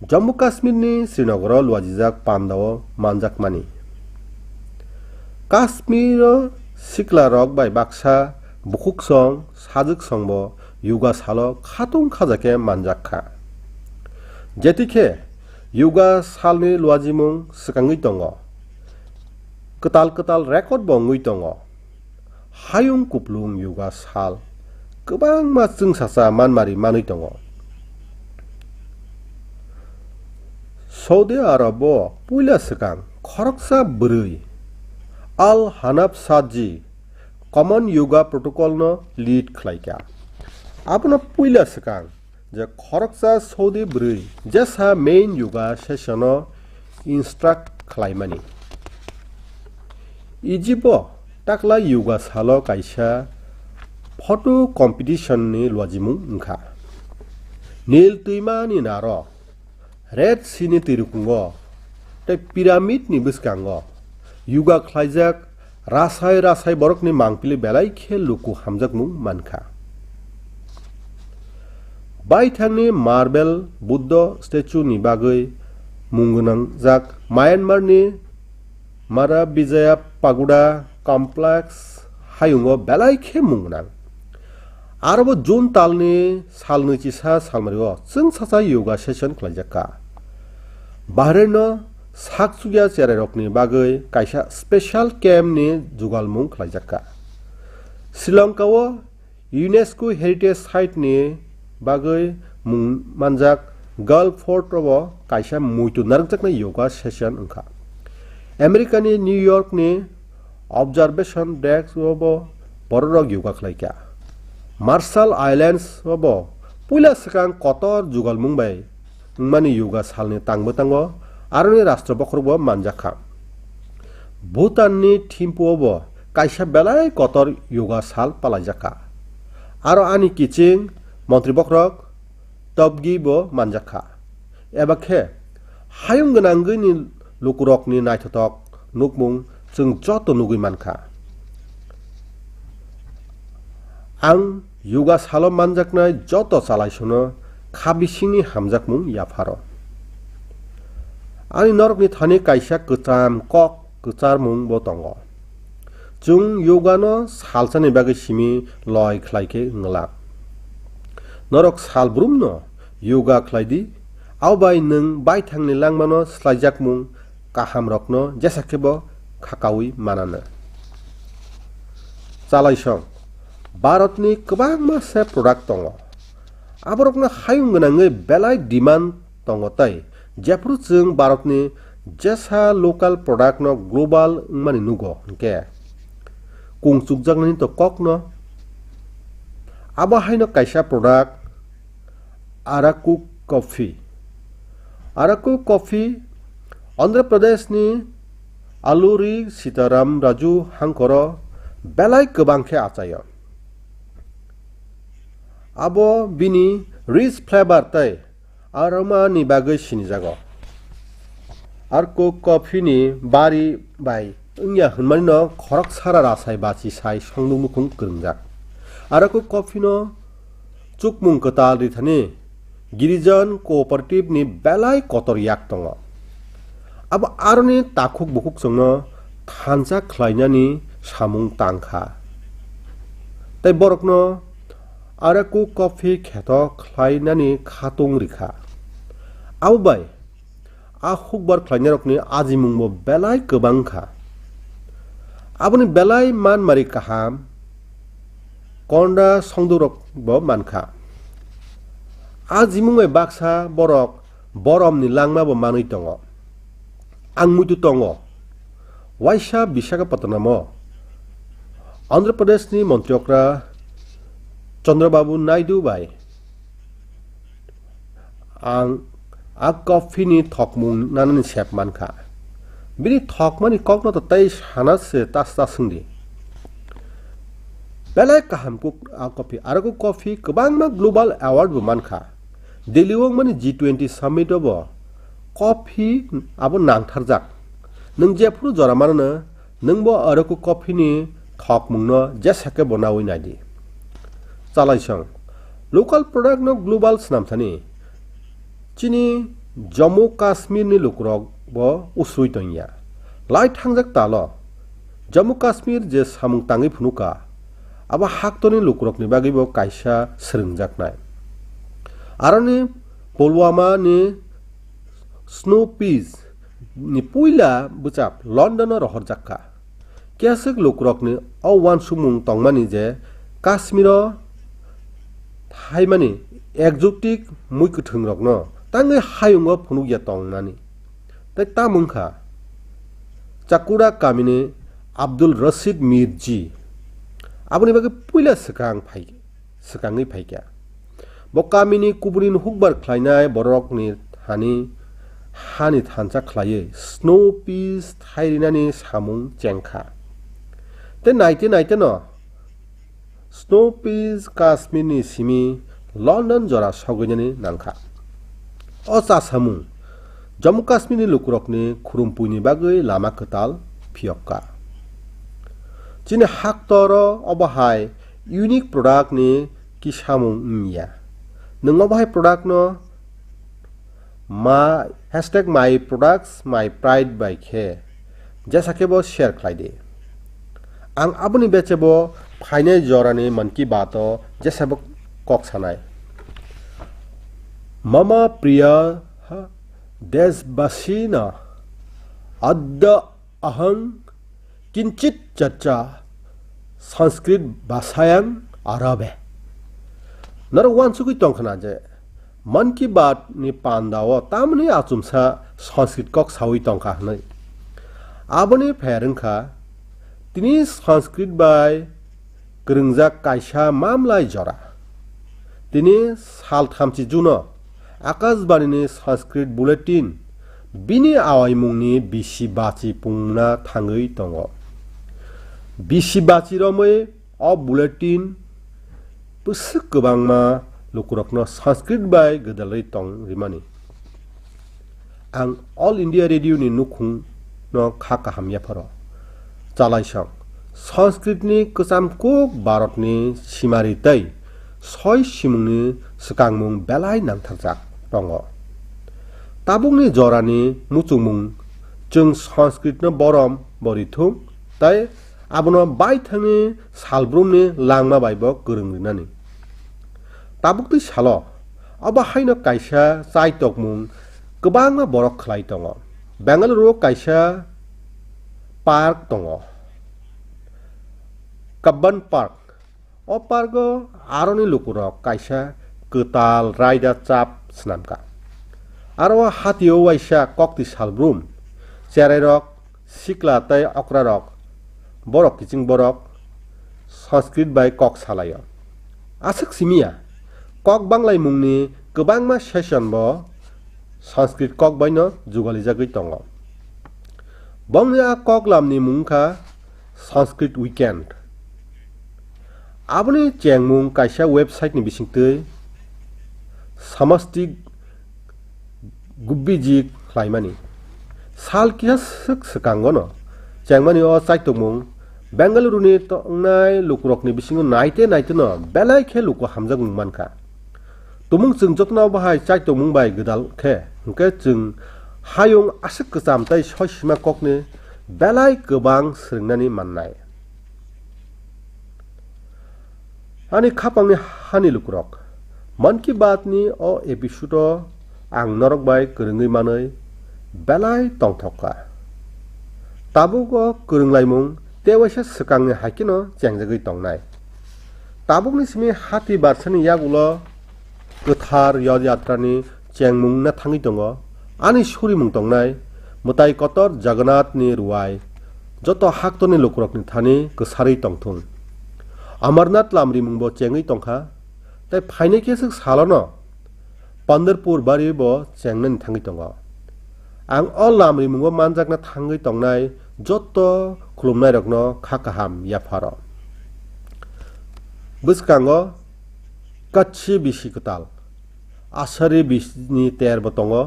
Jammu Kashmirni Srinagoro luajijak pandao manjakmani. Kashmiro siklarok bai baksa bukhuksong, sajwksongbo yoga salo khatung khajakhe manjakha. Jetikhe yoga salni luajimung swkangwi tongo. Kwtal kwtal record bo wngwi tongo. Hayung kuplung yoga sal kwbangma chwngsacha manmari manwi tongo. Saudi Arab o puila swkang khoroksa bwrwi Al Hanaf Sadji Common Yoga Protocol no lead khlaikha. Abono puila swkang je khoroksa Saudi bwrwi jesa main yoga session o instruct khlaimani. Egypt o takla yoga salo kaisa photo competition ni luajimung wngkha. Nil twima ni naro Red Sea ni twirukungo tei pyramid ni bwskango yoga khlaijak rasai rasai borokni mangpili belai khe luku hamjakmung mankha. Baithangni marble Buddha statue ni bagwi mung gwnangjak Myanmar ni Mara Vijaya Pagoda Complex hayungo belai khe mung gwnang. Arobo June talni salnwi chisa salmario chwngsacha yoga session khlaijakha. Bahraino sakchukya cherairokni bagwi kaisa special camp ni jugalmung khlaijakha. Sri Lanka o UNESCO Heritage Site ni bagwi mung manjak Guildford o kaisa muitu narwkjaknai yoga session wngkha. America ni New York ni Observation Deck o bo bororok yoga khlaikha. Marshall Islands o bo puila swkang kotor jugalmung bai wngmani yoga salni tang bwtango aroni rastro bokhorokbo manjakha. Bhutan ni Thimphu o bo kaisa belai kotor yoga sal palaijakha. Aro ani kiching montri bokhorok Topgi bo manjakha. Eba khe hayung gwnangwini lukurokni naithothok nukmung chwng joto nugwi mankha. Ang yoga salo manjaknai joto chalaisono kha bisingni hamjakmung yapharo. Ani norokni thani kaisa kwcham kok kwcharmung bo tongo. Chwng yoga no salsani bagwi simi loi khlai khe wngla. Norok sal brumno yoga khlai di, abo bai nwng baithangni langmano slaijakmung kahamrokno jesa khe bo khakaui manano. Chalaisong, Bharatni kwbangma se product tongo. Aborokno hayung gwnangwi belai demand tongo tei jephru chwng Bharatni jesa local product no global wngmani nugo hwnkhe kung chukjaknani to kokno. Abo haino kaisa product Araku coffee. Araku coffee Andhra Pradesh ni Alluri Sitaram Raju hangkoro belai kwbang khe achaio. Abo bini rich flavor tei aroma ni bagwi sinijago. Araku coffee ni bari bai wngya hwnmani no khorok sara rasai bachi sai songdung nukhung kwrwngjak. Araku coffee no chukmung kwtal rithani Girijan cooperative ni belai kotor yak tongo. Abo aroni takhuk bukhuk chwngno thansa khlainani samung tangkha. Tei borokno Araku coffee kheto khlainani khatung rikha. Abo bai a hukbar khlainarokni ajimungbo belai kwbang kha. Aboni belai manmari kaham konda songdorokbo mankha. A jimung bai baksa borok boromni langmabo manwi tongo. Ang muitu tongo. Waisa Visakhapatnamo Andhra Pradeshni Montri Okra Chandrababu Naidu bai ang a coffee ni thokmung nanani sep mankha. Bini thokmani kokno to tei sana se tas tas wngdi. Belai kaham kuk a coffee. Araku coffee kwbangma global award bo mankha. Delhi o wngmani G twenty summit o bo coffee abo nangtharjak. Nwng jephuru jora mano, nwngbo Araku coffee ni thokmungno jesa khe bo naui naidi. Chalaisong, local product no global swnamthani chini Jammu Kashmir ni lukurok bo usui tongya. Lai thangjak talo, Jammu Kashmir je samung tangwi phunuka, abo haktorni lukurokni bagwibo kaisa swrwngjaknai. Aroni Pulwama ni Snow Peas ni puila bwchap London o rohorjakha. Keswk lukurokni o uansukmung tongmani je Kashmiro thaimani exotic mui kwthwngrokno tangwi hayungo phunukya tongnani. Tei tamo wngkha Chakura kamini Abdul Rashid Mirji. Aboni bagwi puila swkang phai, swkangwi phaikha. Bo kamini kubuni hukbar khlainai borokni hani, hani thansa khlaiwi Snow Peas thairinani samung chengkha. Tei naite naite no Snow Peas Kashmir ni simi London jora sogwinani nangkha. O chasamung Jammu Kashmir ni lukurokni khurumpuini bagwi lama kwtal phiyokka. Chini haktoro obo hai unique product ni kisamung wngya. Nwng obo hai product no ma hashtag my products my pride bai khe jesa khe bo share khlai di. Ang aboni bechebo phainai jorani Mann Ki Baat o jesabo kok sanai. Mama priya deshbasina adda ahang kinchit chacha Sanskrit bhasayang arabe. Norok uansugwi tongkhna je Mann Ki Baat ni panda o tamni achumsa Sanskrit kok sawi tongkha hwnwi. Aboni pher wngkha tini Sanskrit bai kwrwngjak kaisa mamlai jora. Tini sal thamchi June o Akashbani ni Sanskrit Bulletin bini awaimungni bisi bachi pungna thangwi tongo. Bisi bachi romwi o bulletin bwswk kwbangma lukurokno Sanskrit bai gwdalwi tong rimani. Ang All India Radio ni nukhung no kha kaham yapharo. Chalaisong, Sanskrit ni kwcham kuk Bharat ni simari tei soi simung ni swkangmung belai nangtharjak tongo. Tabuk ni jora ni muchungmung chwng Sanskrit no borom bo rithung tei abono baithang ni salbrum ni langma bai bo kwrwng rinani. Tabuk twi salo, obo haino kaisa chaitokmung kwbangma borok khlai tongo. Bengaluru o kaisa park tongo, Cubbon Park. O park o aroni lukurok kaisa kwtal raida chap swnamkha. Aro o hatio waisa kokti salbrum, cherairok, sikla tei okrarok, borok kiching borok Sanskrit bai kok salaio. Aswk simiya, kok banglaimungni kwbangma session bo Sanskrit kok baino jugalijagwi tongo. Bongni a kok lamni mung wngkha Sanskrit Weekend. Aboni chengmung kaisa website ni bisingtwi samasti gubbijik khlaimani. Sal kisa swk swkangono chengmani o chaitokmung Bengaluru ni tongnai lukurokni bisingo naite naiteno belai khe luku hamjakmung mankha. Tumung chwng jotono bahai chaitokmung bai gwdal khe, hwnkhe chwng hayung aswk kwcham tei soisima kokni belai kwbang swrwngnani mannai. Ani khapangni hani lukurok, Mann Ki Baat ni o episode o ang norok bai kwrwngwi manwi belai tongthok kha. Tabuk o kwrwnglaimung tei waisa swkangni hai kheno chengjagwi tongnai. Tabukni simi hati barsani yagulo kwthar Yod Yatrani chengmung na thangwi tongo. Ani surimung tongnai mwtai kotor Jagannathni ruwai joto haktorni lukurokni thani kwsarwi tongthung. Amarnath lamrimungbo chengwi tongkha, tei phainai khe swk salono Pandharpur bari bo chengnani thangwi tongo. Ang o lamrimungo manjakna thangwi tongnai joto khulumnairokno kha kaham yapharo. Bwskango kachi bisi kwtal, asari bisini ter bo tongo.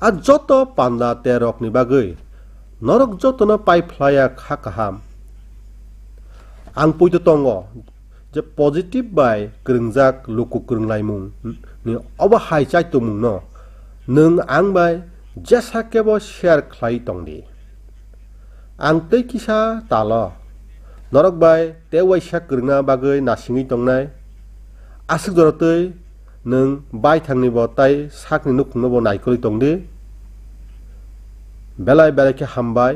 A joto panda ter rokni bagwi norok jotono pai phlaiya kha kaham. Ang poito tongo je positive bai kwrwngjak luku kwrwnglaimung ni obo hai chaitokmung no nwng ang bai jesa kebo share khlai tongdi. Ang tei kisa talo norok bai tei waisa kwrwngna bagwi nasingwi tongnai. Aswk jora twi nwng baithangni bo tai sakni nukhungno bo naikolwi tongdi. Belai belai khe hambai.